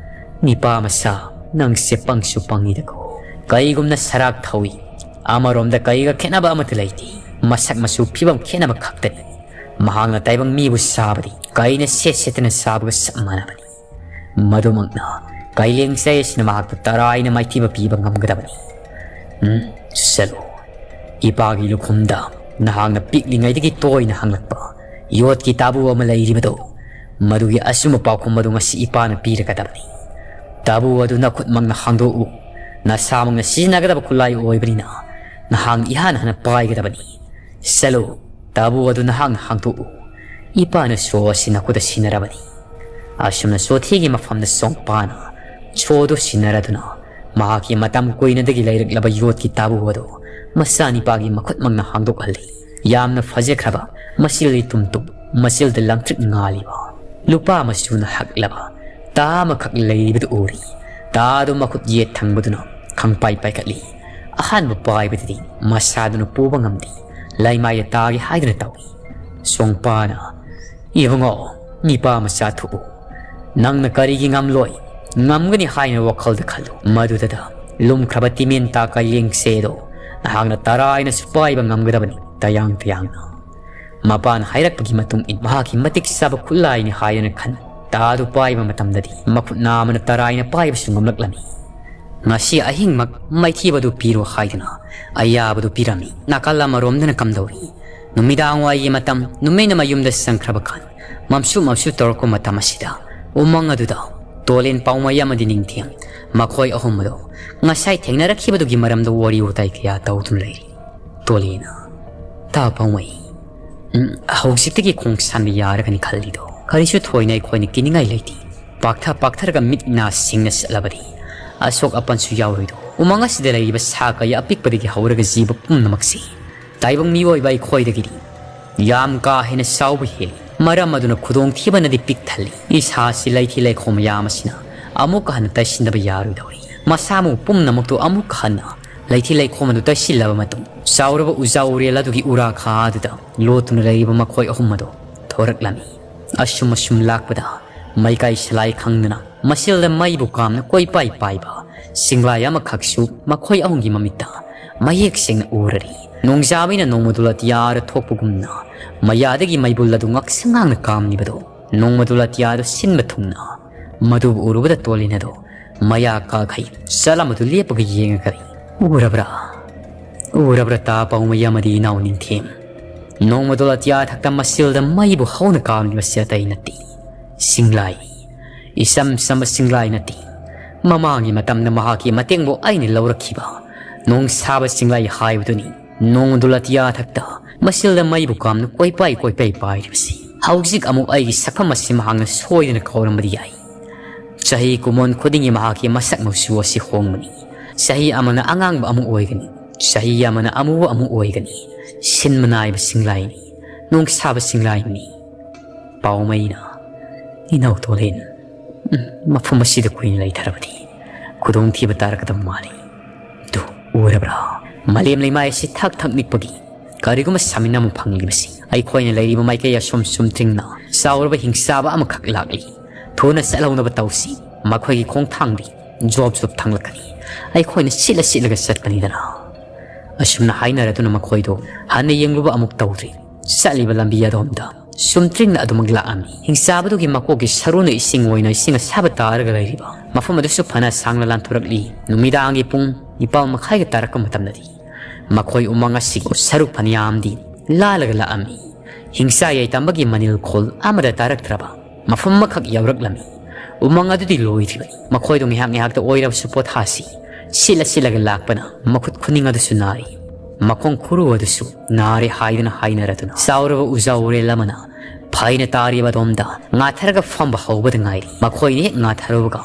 "ꯅꯤꯄꯥ ꯃꯆꯥ, ꯅꯪꯁꯦ ꯄꯪꯁꯨ ꯄꯪꯉꯤꯗꯀꯣ꯫ ꯀꯩꯒꯨꯝꯅ ꯁꯔꯥꯛ ꯊꯧꯏ꯫ ꯑꯃꯔꯣꯝꯗ ꯀꯩꯒ ꯈꯦꯠꯅꯕ ꯑꯃꯠꯇ ꯂꯩꯇꯦ꯫ ꯃꯁꯛ ꯃꯆꯨ ꯐꯤꯕꯝ ꯈꯦꯠꯅꯕ ꯈꯛꯇꯅꯤ꯫ ꯃꯍꯥꯛꯅ ꯇꯥꯏꯕꯪ ꯃꯤꯕꯨ ꯆꯥꯕꯗꯤ ꯀꯩꯅ ꯁꯦꯠ ꯁꯦꯠꯇꯅ ꯆꯥꯕꯒ ꯆꯞ ꯃꯥꯟꯅꯕꯅꯤ꯫ ꯃꯗꯨꯃꯛꯅ ꯀꯩꯂꯦꯡꯁꯩ ꯑꯁꯤꯅ ꯃꯍꯥꯛꯇ ꯇꯔꯥꯏꯅ ꯃꯥꯏꯊꯤꯕ ꯄꯤꯕ ꯉꯝꯒꯗꯕꯅꯤ꯫ ꯎꯝ, ꯆꯠꯂꯨ꯫ ꯏꯄꯥꯒꯤ ꯂꯨꯈꯨꯝꯗ ꯅꯍꯥꯛꯅ ꯄꯤꯛꯂꯤꯉꯩꯗꯒꯤ ꯇꯣꯏꯅ ꯍꯪꯂꯛꯄ ꯌꯣꯠꯀꯤ ꯇꯥꯕꯨ ꯑꯃ ꯂꯩꯔꯤꯕꯗꯣ, ꯃꯗꯨꯒꯤ ꯑꯆꯨꯝꯕ ꯄꯥꯎꯈꯨꯝ ꯑꯗꯨ ꯉꯁꯤ ꯏꯄꯥꯅ ꯄꯤꯔꯒꯗꯕꯅꯤ꯫ ꯇꯥꯕꯨ ꯑꯗꯨ ꯅꯈꯨꯠꯃꯛꯅ ꯍꯥꯡꯗꯣꯛꯎ꯫ ꯅꯁꯥꯃꯛꯅ ꯁꯤꯖꯤꯟꯅꯒꯗꯕ ꯈꯨꯠꯂꯥꯏ ꯑꯣꯏꯕꯅꯤꯅ ꯅꯍꯥꯛꯅ ꯏꯍꯥꯟ ꯍꯥꯟꯅ ꯄꯥꯏꯒꯗꯕꯅꯤ꯫ ꯆꯠꯂꯨ, ꯇꯥꯕꯨ ꯑꯗꯨ ꯅꯍꯥꯛꯅ ꯍꯥꯡꯗꯣꯛꯎ꯫ ꯏꯄꯥꯅ ꯁꯣ ꯑꯁꯤ ꯅꯈꯨꯠꯇ ꯁꯤꯟꯅꯔꯕꯅꯤ꯫" ꯑꯁꯨꯝꯅ ꯆꯣꯊꯦꯒꯤ ꯃꯐꯝꯗ ꯁꯣꯡꯄꯥꯅ ꯁꯣꯗꯨ ꯁꯤꯟꯅꯔꯗꯨꯅ ꯃꯍꯥꯛꯀꯤ ꯃꯇꯝ ꯀꯨꯏꯅꯗꯒꯤ ꯂꯩꯔꯛꯂꯕ ꯌꯣꯠꯀꯤ ꯇꯥꯕꯨ ꯑꯗꯨ ꯃꯆꯥꯅꯤꯄꯥꯒꯤ ꯃꯈꯨꯠꯃꯛꯅ ꯍꯥꯡꯗꯣꯛꯍꯜꯂꯤ꯫ ꯌꯥꯝꯅ ꯐꯖꯈ꯭ꯔꯕ, ꯃꯆꯤꯜ ꯏꯇꯨꯝ ꯇꯨꯝ, ꯃꯆꯤꯜꯗ ꯂꯪꯇ꯭ꯔꯤꯛ ꯉꯥꯜꯂꯤꯕ, ꯂꯨꯄꯥ ꯃꯆꯨꯅ ꯍꯛꯂꯕ ꯇꯥ ꯑꯃꯈꯛ ꯂꯩꯔꯤꯕꯗꯨ ꯎꯔꯤ꯫ ꯇꯥ ꯑꯗꯨ ꯃꯈꯨꯠ ꯌꯦꯠ ꯊꯪꯕꯗꯨꯅ ꯈꯪꯄꯥꯏ ꯄꯥꯏꯈꯠꯂꯤ꯫ ꯑꯍꯥꯟꯕ ꯄꯥꯏꯕꯗꯗꯤ ꯃꯁꯥꯗꯨꯅ ꯄꯨꯕ ꯉꯝꯗꯦ꯫ ꯂꯩꯃꯥꯏꯗ ꯇꯥꯒꯦ ꯍꯥꯏꯗꯨꯅ ꯇꯧꯏ꯫ ꯁꯣꯡꯄꯥꯅ, "ꯏꯕꯨꯡꯉꯣ, ꯅꯤꯄꯥ ꯃꯆꯥ ꯊꯣꯛꯎ꯫ ꯅꯪꯅ ꯀꯔꯤꯒꯤ ꯉꯝꯂꯣꯏ? ꯉꯝꯒꯅꯤ ꯍꯥꯏꯅ ꯋꯥꯈꯜꯗ ꯈꯜꯂꯨ꯫" ꯃꯗꯨꯗ ꯂꯨꯝꯈ꯭ꯔꯕ ꯇꯤꯃꯦꯟ ꯇꯥ ꯀꯩꯂꯦꯡꯁꯦꯗꯣ ꯅꯍꯥꯛꯅ ꯇꯔꯥꯏꯅꯁꯨ ꯄꯥꯏꯕ ꯉꯝꯒꯗꯕꯅꯤ, ꯇꯌꯥꯡ ꯇꯌꯥꯡꯅ꯫ ꯃꯄꯥꯅ ꯍꯥꯏꯔꯛꯄꯒꯤ ꯃꯇꯨꯡ ꯏꯟꯅ ꯃꯍꯥꯛꯀꯤ ꯃꯇꯤꯛ ꯆꯥꯕ ꯈꯨꯠꯂꯥꯏꯅꯤ ꯍꯥꯏꯗꯨꯅ ꯈꯟ ꯇꯥꯗꯨ ꯄꯥꯏꯕ ꯃꯇꯝꯗꯗꯤ ꯃꯈꯨꯠ ꯅꯥꯝꯃꯅ ꯇꯔꯥꯏꯅ ꯄꯥꯏꯕꯁꯨ ꯉꯝꯂꯛꯂꯝꯃꯤ꯫ ꯉꯁꯤ ꯑꯍꯤꯡꯃꯛ ꯃꯥꯏꯊꯤꯕꯗꯨ ꯄꯤꯔꯣ ꯍꯥꯏꯗꯨꯅ ꯑꯌꯥꯕꯗꯨ ꯄꯤꯔꯝꯃꯤ꯫ ꯅꯥꯀꯜ ꯑꯃꯔꯣꯝꯗꯅ ꯀꯝꯗꯧꯔꯤ? ꯅꯨꯃꯤꯗꯥꯡ ꯋꯥꯏꯒꯤ ꯃꯇꯝ, ꯅꯨꯃꯤꯠꯅ ꯃꯌꯨꯝꯗ ꯆꯪꯈ꯭ꯔꯕ ꯈꯟ ꯃꯝꯁꯨ ꯃꯝꯁꯨ ꯇꯧꯔꯛꯄ ꯃꯇꯝ ꯑꯁꯤꯗ ꯎꯃꯪ ꯑꯗꯨꯗ ꯇꯣꯂꯦꯟ ꯄꯥꯎꯃꯩ ꯑꯃꯗꯤ ꯅꯤꯡꯊꯦꯝ ꯃꯈꯣꯏ ꯑꯍꯨꯝ ꯑꯗꯨ ꯉꯁꯥꯏ ꯊꯦꯡꯅꯔꯛꯈꯤꯕꯗꯨꯒꯤ ꯃꯔꯝꯗ ꯋꯥꯔꯤ ꯋꯥꯇꯥꯏ ꯀꯌꯥ ꯇꯧꯗꯨꯅ ꯂꯩꯔꯤ꯫ ꯇꯣꯂꯦꯟꯅ, "ꯇꯥ ꯄꯥꯎꯃꯩ, ꯎꯝ, ꯍꯧꯖꯤꯛꯇꯒꯤ ꯈꯣꯡ ꯁꯥꯟꯕ ꯌꯥꯔꯒꯅꯤ ꯈꯜꯂꯤꯗꯣ꯫ ꯀꯔꯤꯁꯨ ꯊꯣꯏꯅ ꯑꯩꯈꯣꯏꯅ ꯀꯤꯅꯤꯡꯉꯥꯏ ꯂꯩꯇꯦ꯫" ꯄꯥꯛꯊ ꯄꯥꯛꯊꯔꯒ ꯃꯤꯠ ꯅꯥ ꯁꯤꯡꯅ ꯆꯠꯂꯕꯗꯤ ꯑꯁꯣꯛ ꯑꯄꯟꯁꯨ ꯌꯥꯎꯔꯣꯏꯗꯣ꯫ ꯎꯃꯪ ꯑꯁꯤꯗ ꯂꯩꯔꯤꯕ ꯁꯥ ꯀꯌꯥ ꯑꯄꯤꯛꯄꯗꯒꯤ ꯍꯧꯔꯒ ꯖꯤꯕ ꯄꯨꯝꯅꯃꯛꯁꯤ ꯇꯥꯏꯕꯪ ꯃꯤꯑꯣꯏꯕ ꯑꯩꯈꯣꯏꯗꯒꯤꯗꯤ ꯌꯥꯝ ꯀꯥ ꯍꯦꯟꯅ ꯆꯥꯎꯕ ꯍꯦꯜꯂꯤ꯫ ꯃꯔꯝ ꯑꯗꯨꯅ ꯈꯨꯗꯣꯡꯊꯤꯕꯅꯗꯤ ꯄꯤꯛ ꯊꯜꯂꯤ꯫ ꯏꯁꯥꯁꯤ ꯂꯩꯊꯤ ꯂꯩꯈꯣꯝ ꯃꯌꯥꯝ ꯑꯁꯤꯅ ꯑꯃꯨꯛꯀ ꯍꯟꯅ ꯇꯩꯁꯤꯟꯗꯕ ꯌꯥꯔꯣꯏꯗꯧꯔꯤ꯫ ꯃꯁꯥ ꯃꯎ ꯄꯨꯝꯅꯃꯛꯇꯨ ꯑꯃꯨꯛꯀ ꯍꯟꯅ ꯂꯩꯊꯤ ꯂꯩꯈꯣꯝ ꯑꯗꯨ ꯇꯩꯁꯤꯜꯂꯕ ꯃꯇꯨꯡ, ꯆꯥꯎꯔꯕ ꯎꯖꯥ ꯎꯔꯦꯜ ꯑꯗꯨꯒꯤ ꯎꯔꯥꯈꯥ ꯑꯗꯨꯗ ꯂꯣꯠꯇꯨꯅ ꯂꯩꯔꯤꯕ ꯃꯈꯣꯏ ꯑꯍꯨꯝ ꯑꯗꯨ ꯊꯣꯔꯛꯂꯝꯃꯤ꯫ ꯑꯁꯨꯝ ꯑꯁꯨꯝ ꯂꯥꯛꯄꯗ ꯃꯩꯀꯥꯏ ꯁꯂꯥꯏ ꯈꯪꯗꯅ ꯃꯁꯤꯜꯗ ꯃꯩꯕꯨ ꯀꯥꯝꯅ ꯀꯣꯏꯄꯥꯏ ꯄꯥꯏꯕ ꯁꯤꯡꯂꯥꯏ ꯑꯃꯈꯛꯁꯨ ꯃꯈꯣꯏ ꯑꯍꯨꯝꯒꯤ ꯃꯃꯤꯠꯇ ꯃꯌꯦꯛ ꯁꯦꯡꯅ ꯎꯔꯔꯤ꯫ ꯅꯣꯡꯖꯥꯕꯤꯅ ꯅꯣꯡꯃꯗꯨ ꯑꯇꯤꯌꯥꯗ ꯊꯣꯛꯄꯒꯨꯝꯅ ꯃꯌꯥꯗꯒꯤ ꯃꯩꯕꯨꯜ ꯑꯗꯨ ꯉꯛꯁꯪ ꯉꯥꯡꯅ ꯀꯥꯝꯂꯤꯕꯗꯨ ꯅꯣꯡꯃꯗꯨ ꯑꯇꯤꯌꯥꯗ ꯁꯤꯟꯕ ꯊꯨꯡꯅ ꯃꯗꯨꯕꯨ ꯎꯔꯨꯕꯗ ꯇꯣꯂꯤꯟ ꯑꯗꯨ ꯃꯌꯥ ꯀꯥꯈꯩ ꯆꯠꯂꯝꯕꯗꯨ ꯂꯦꯞꯄꯒ ꯌꯦꯡꯉꯒ, "ꯎꯔꯕ꯭ꯔꯥ? ꯎꯔꯕ꯭ꯔꯥ ꯇꯥ ꯄꯥꯎꯃꯩ ꯑꯃꯗꯤ ꯏꯅꯥꯎ ꯅꯤꯡꯊꯦꯝ? ꯅꯣꯡꯃꯗꯣ ꯑꯇꯤꯌꯥ ꯊꯛꯇ ꯃꯁꯤꯜꯗ ꯃꯩꯕꯨ ꯍꯧꯅ ꯀꯥꯝꯂꯤꯕꯁꯤ ꯑꯇꯩ ꯅꯠꯇꯦ, ꯁꯤꯡꯂꯥꯏꯅꯤ꯫ ꯏꯆꯝ ꯆꯝꯕ ꯁꯤꯡꯂꯥꯏ ꯅꯠꯇꯦ꯫ ꯃꯃꯥꯡꯒꯤ ꯃꯇꯝꯗ ꯃꯍꯥꯛꯀꯤ ꯃꯇꯦꯡꯕꯨ ꯑꯩꯅ ꯂꯧꯔꯛꯈꯤꯕ ꯅꯣꯡꯁꯥꯕ ꯁꯤꯡꯂꯥꯏ ꯍꯥꯏꯕꯗꯨꯅꯤ꯫ ꯅꯣꯡꯃꯗꯣ ꯑꯇꯤꯌꯥ ꯊꯛꯇ ꯃꯁꯤꯜꯗ ꯃꯩꯕꯨ ꯀꯥꯝꯅ ꯀꯣꯏꯄꯥꯏ ꯀꯣꯏꯄꯥꯏ ꯄꯥꯏꯔꯤꯕꯁꯤ꯫ ꯍꯧꯖꯤꯛ ꯑꯃꯨꯛ ꯑꯩꯒꯤ ꯁꯛꯐꯝ ꯑꯁꯤ ꯃꯍꯥꯛꯅ ꯁꯣꯏꯗꯅ ꯀꯥꯎꯔꯝꯕꯗꯤ ꯌꯥꯏ꯫ ꯆꯍꯤ ꯀꯨꯝꯑꯣꯟ ꯈꯨꯗꯤꯡꯒꯤ ꯃꯍꯥꯛꯀꯤ ꯃꯁꯛ ꯃꯆꯨ ꯑꯁꯤ ꯍꯣꯡꯕꯅꯤ꯫ ꯆꯍꯤ ꯑꯃꯅ ꯑꯉꯥꯡꯕ ꯑꯃꯨꯛ ꯑꯣꯏꯒꯅꯤ, ꯆꯍꯤ ꯑꯃꯅ ꯑꯃꯨꯕ ꯑꯃꯨꯛ ꯑꯣꯏꯒꯅꯤ꯫ ꯁꯤꯟꯕ ꯅꯥꯏꯕ ꯁꯤꯡꯂꯥꯏꯅꯤ, ꯅꯣꯡꯁꯥꯕ ꯁꯤꯡꯂꯥꯏꯅꯤ꯫ ꯄꯥꯎꯃꯩꯅ, "ꯏꯅꯥꯎ ꯇꯣꯂꯦꯟ, ꯎꯝ, ꯃꯐꯝ ꯑꯁꯤꯗ ꯀꯨꯏꯅ ꯂꯩꯊꯔꯕꯗꯤ ꯈꯨꯗꯣꯡꯊꯤꯕ ꯇꯥꯔꯛꯀꯗꯕ ꯃꯥꯜꯂꯤ꯫ ꯑꯗꯨ ꯎꯔꯕ꯭ꯔꯥ? ꯃꯥꯂꯦꯝ ꯂꯩꯃꯥꯏ ꯑꯁꯤ ꯊꯛ ꯊꯛ ꯅꯤꯛꯄꯒꯤ ꯀꯔꯤꯒꯨꯝꯕ ꯁꯥꯃꯤꯟ ꯑꯃ ꯐꯪꯂꯤꯕꯁꯤ꯫ ꯑꯩꯈꯣꯏꯅ ꯂꯩꯔꯤꯕ ꯃꯥꯏꯀꯩ ꯑꯁꯣꯝ ꯆꯨꯝꯇ꯭ꯔꯤꯡꯅ ꯆꯥꯎꯔꯕ ꯍꯤꯡꯆꯥꯕ ꯑꯃꯈꯛ ꯂꯥꯛꯂꯤ꯫ ꯊꯨꯅ ꯆꯠꯍꯧꯅꯕ ꯇꯧꯁꯤ꯫ ꯃꯈꯣꯏꯒꯤ ꯈꯣꯡꯊꯥꯡꯗꯤ ꯖꯣꯞ ꯖꯣꯞ ꯊꯥꯡꯂꯛꯀꯅꯤ꯫ ꯑꯩꯈꯣꯏꯅ ꯁꯤꯠꯂ ꯁꯤꯠꯂꯒ ꯆꯠꯄꯅꯤꯗꯅ꯫" ꯑꯁꯨꯝꯅ ꯍꯥꯏꯅꯔꯗꯨꯅ ꯃꯈꯣꯏꯗꯣ ꯍꯟꯅ ꯌꯦꯡꯂꯨꯕ ꯑꯃꯨꯛ ꯇꯧꯗ꯭ꯔꯤ꯫ ꯆꯠꯂꯤꯕ ꯂꯝꯕꯤ ꯑꯗꯣꯝꯗ ꯆꯨꯝꯇ꯭ꯔꯤꯡꯅ ꯑꯗꯨꯃꯛ ꯂꯥꯛꯑꯝꯃꯤ꯫ ꯍꯤꯡꯆꯥꯕꯗꯨꯒꯤ ꯃꯀꯣꯛꯀꯤ ꯁꯔꯨꯅ ꯏꯁꯤꯡ ꯑꯣꯏꯅ ꯏꯁꯤꯡ ꯑꯁꯥꯕ ꯇꯥꯔꯒ ꯂꯩꯔꯤꯕ ꯃꯐꯝ ꯑꯗꯨꯁꯨ ꯐꯅ ꯁꯥꯡꯅ ꯂꯥꯟꯊꯣꯔꯛꯂꯤ꯫ ꯅꯨꯃꯤꯗꯥꯡꯒꯤ ꯄꯨꯡ ꯅꯤꯄꯥꯜ ꯃꯈꯥꯏꯒ ꯇꯥꯔꯛꯄ ꯃꯇꯝꯗꯗꯤ ꯃꯈꯣꯏ ꯎꯃꯪ ꯑꯁꯤꯒꯤ ꯁꯔꯨꯛ ꯐꯅꯌꯥꯝꯗꯤ ꯂꯥꯜꯂꯒ ꯂꯥꯛꯑꯝꯃꯤ꯫ ꯍꯤꯡꯆꯥ ꯌꯥꯏꯇꯝꯕꯒꯤ ꯃꯅꯤꯜ ꯈꯣꯜ ꯑꯃꯗ ꯇꯥꯔꯛꯇ꯭ꯔꯕ ꯃꯐꯝ ꯑꯃꯈꯛ ꯌꯧꯔꯛꯂꯝꯃꯤ꯫ ꯎꯃꯪ ꯑꯗꯨꯗꯤ ꯂꯣꯏꯗ꯭ꯔꯤꯕꯅꯤ꯫ ꯃꯈꯣꯏꯗꯣ ꯉꯥꯏꯍꯥꯛ ꯉꯥꯏꯍꯥꯛꯇ ꯑꯣꯏꯔꯕꯁꯨ ꯄꯣꯊꯥꯁꯤ꯫ ꯁꯤꯠꯂ ꯁꯤꯠꯂꯒ ꯂꯥꯛꯄꯅ ꯃꯈꯨꯠ ꯈꯨꯅꯤꯡ ꯑꯗꯨꯁꯨ ꯅꯥꯔꯤ꯫ ꯃꯈꯣꯡ ꯈꯨꯔꯨ ꯑꯗꯨꯁꯨ ꯅꯥꯔꯦ ꯍꯥꯏꯗꯨꯅ ꯍꯥꯏꯅꯔꯗꯨꯅ ꯆꯥꯎꯔꯕ ꯎꯖꯥ ꯎꯔꯦꯜ ꯑꯃꯅ ꯐꯩꯅ ꯇꯥꯔꯤꯕ ꯑꯗꯣꯝꯗ ꯉꯥꯊꯔꯒ ꯐꯝꯕ ꯍꯧꯕꯗ ꯉꯥꯏꯔꯤ꯫ ꯃꯈꯣꯏꯅ ꯍꯦꯛ ꯉꯥꯊꯔꯨꯕꯒ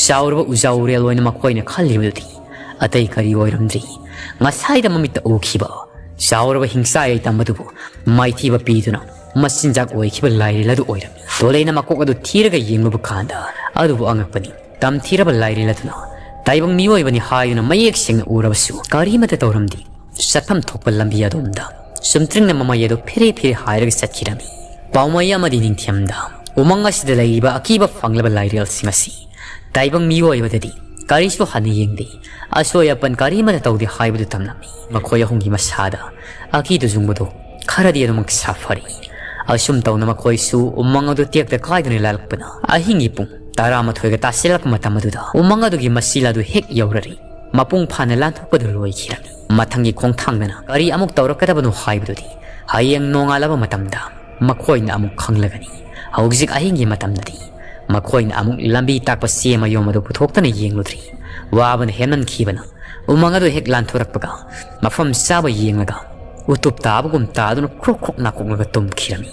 ꯆꯥꯎꯔꯕ ꯎꯖꯥ ꯎꯔꯦꯜ ꯑꯣꯏꯅ ꯃꯈꯣꯏꯅ ꯈꯜꯂꯤꯕꯗꯨꯗꯤ ꯑꯇꯩ ꯀꯔꯤ ꯑꯣꯏꯔꯝꯗ꯭ꯔꯤ, ꯉꯁꯥꯏꯗ ꯃꯃꯤꯠꯇ ꯎꯈꯤꯕ ꯆꯥꯎꯔꯕ ꯍꯤꯡꯆꯥ ꯌꯥꯏꯇꯝꯕꯗꯨꯕꯨ ꯃꯥꯏꯊꯤꯕ ꯄꯤꯗꯨꯅ ꯃꯆꯤꯟꯖꯥꯛ ꯑꯣꯏꯈꯤꯕ ꯂꯥꯏꯔꯦꯜ ꯑꯗꯨ ꯑꯣꯏꯔꯝꯃꯤ꯫ ꯇꯣꯂꯩꯅ ꯃꯀꯣꯛ ꯑꯗꯨ ꯊꯤꯔꯒ ꯌꯦꯡꯂꯨꯕ ꯀꯥꯟꯗ ꯑꯗꯨꯕꯨ ꯑꯉꯛꯄꯅꯤ꯫ ꯇꯝꯊꯤꯔꯕ ꯂꯥꯏꯔꯦꯜ ꯑꯗꯨꯅ ꯇꯥꯏꯕꯪ ꯃꯤꯑꯣꯏꯕꯅꯤ ꯍꯥꯏꯗꯨꯅ ꯃꯌꯦꯛ ꯁꯦꯡꯅ ꯎꯔꯕꯁꯨ ꯀꯔꯤꯃꯠꯇ ꯇꯧꯔꯝꯗꯦ꯫ ꯆꯠꯐꯝ ꯊꯣꯛꯄ ꯂꯝꯕꯤ ꯑꯗꯣꯝꯗ ꯆꯨꯝꯇ꯭ꯔꯤꯡꯅ ꯃꯃꯩ ꯑꯗꯨ ꯐꯤꯔꯦ ꯐꯤꯔꯦ ꯍꯥꯏꯔꯒ ꯆꯠꯈꯤꯔꯝꯃꯤ꯫ ꯄꯥꯎꯃꯩ ꯑꯃꯗꯤ ꯅꯤꯡꯊꯦꯝꯗ ꯎꯃꯪ ꯑꯁꯤꯗ ꯂꯩꯔꯤꯕ ꯑꯀꯤꯕ ꯐꯪꯂꯕ ꯂꯥꯏꯔꯦꯜꯁꯤꯡ ꯑꯁꯤ ꯇꯥꯏꯕꯪ ꯃꯤꯑꯣꯏꯕꯗꯗꯤ ꯀꯔꯤꯁꯨ ꯍꯟꯅ ꯌꯦꯡꯗꯦ, ꯑꯁꯣꯏ ꯑꯄꯟ ꯀꯔꯤꯃꯠꯇ ꯇꯧꯗꯦ ꯍꯥꯏꯕꯗꯨ ꯇꯝꯂꯝꯃꯤ꯫ ꯃꯈꯣꯏ ꯑꯍꯨꯝꯒꯤ ꯃꯁꯥꯗ ꯑꯀꯤ ꯇꯨꯖꯨꯡꯕꯗꯨ ꯈꯔꯗꯤ ꯑꯗꯨꯃꯛ ꯁꯥꯐꯔꯤ꯫ ꯑꯁꯨꯝ ꯇꯧꯅ ꯃꯈꯣꯏꯁꯨ ꯎꯃꯪ ꯑꯗꯨ ꯇꯦꯛꯇ ꯀꯥꯏꯗꯅ ꯂꯥꯜꯂꯛꯄꯅ ꯑꯍꯤꯡꯒꯤ ꯄꯨꯡ ꯇꯔꯥꯃꯥꯊꯣꯏꯒ ꯇꯥꯁꯤꯜꯂꯛꯄ ꯃꯇꯝ ꯑꯗꯨꯗ ꯎꯃꯪ ꯑꯗꯨꯒꯤ ꯃꯁꯤꯜ ꯑꯗꯨ ꯍꯦꯛ ꯌꯧꯔꯔꯤ꯫ ꯃꯄꯨꯡ ꯐꯥꯅ ꯂꯥꯟꯊꯣꯛꯄꯗꯨ ꯂꯣꯏꯈꯤꯔꯝꯃꯤ꯫ ꯃꯊꯪꯒꯤ ꯈꯣꯡꯊꯥꯡꯗꯅ ꯀꯔꯤ ꯑꯃꯨꯛ ꯇꯧꯔꯛꯀꯗꯕꯅꯣ ꯍꯥꯏꯕꯗꯨꯗꯤ ꯍꯌꯦꯡ ꯅꯣꯡꯉꯥꯜꯂꯕ ꯃꯇꯝꯗ ꯃꯈꯣꯏꯅ ꯑꯃꯨꯛ ꯈꯪꯂꯒꯅꯤ꯫ ꯍꯧꯖꯤꯛ ꯑꯍꯤꯡꯒꯤ ꯃꯇꯝꯗꯗꯤ ꯃꯈꯣꯏꯅ ꯑꯃꯨꯛ ꯂꯝꯕꯤ ꯇꯥꯛꯄ ꯆꯦ ꯃꯌꯣꯝ ꯑꯗꯨ ꯄꯨꯊꯣꯛꯇꯅ ꯌꯦꯡꯂꯨꯗ꯭ꯔꯤ꯫ ꯋꯥꯕꯅ ꯍꯦꯟꯃꯟꯈꯤꯕꯅ ꯎꯃꯪ ꯑꯗꯨ ꯍꯦꯛ ꯂꯥꯟꯊꯣꯔꯛꯄꯒ ꯃꯐꯝ ꯆꯥꯕ ꯌꯦꯡꯂꯒ ꯎꯇꯨꯞ ꯇꯥꯕꯒꯨꯝ ꯇꯥꯗꯨꯅ ꯈ꯭ꯔꯣꯛ ꯈ꯭ꯔꯣꯛ ꯅꯥꯀꯣꯛꯂꯒ ꯇꯨꯝꯈꯤꯔꯝꯃꯤ꯫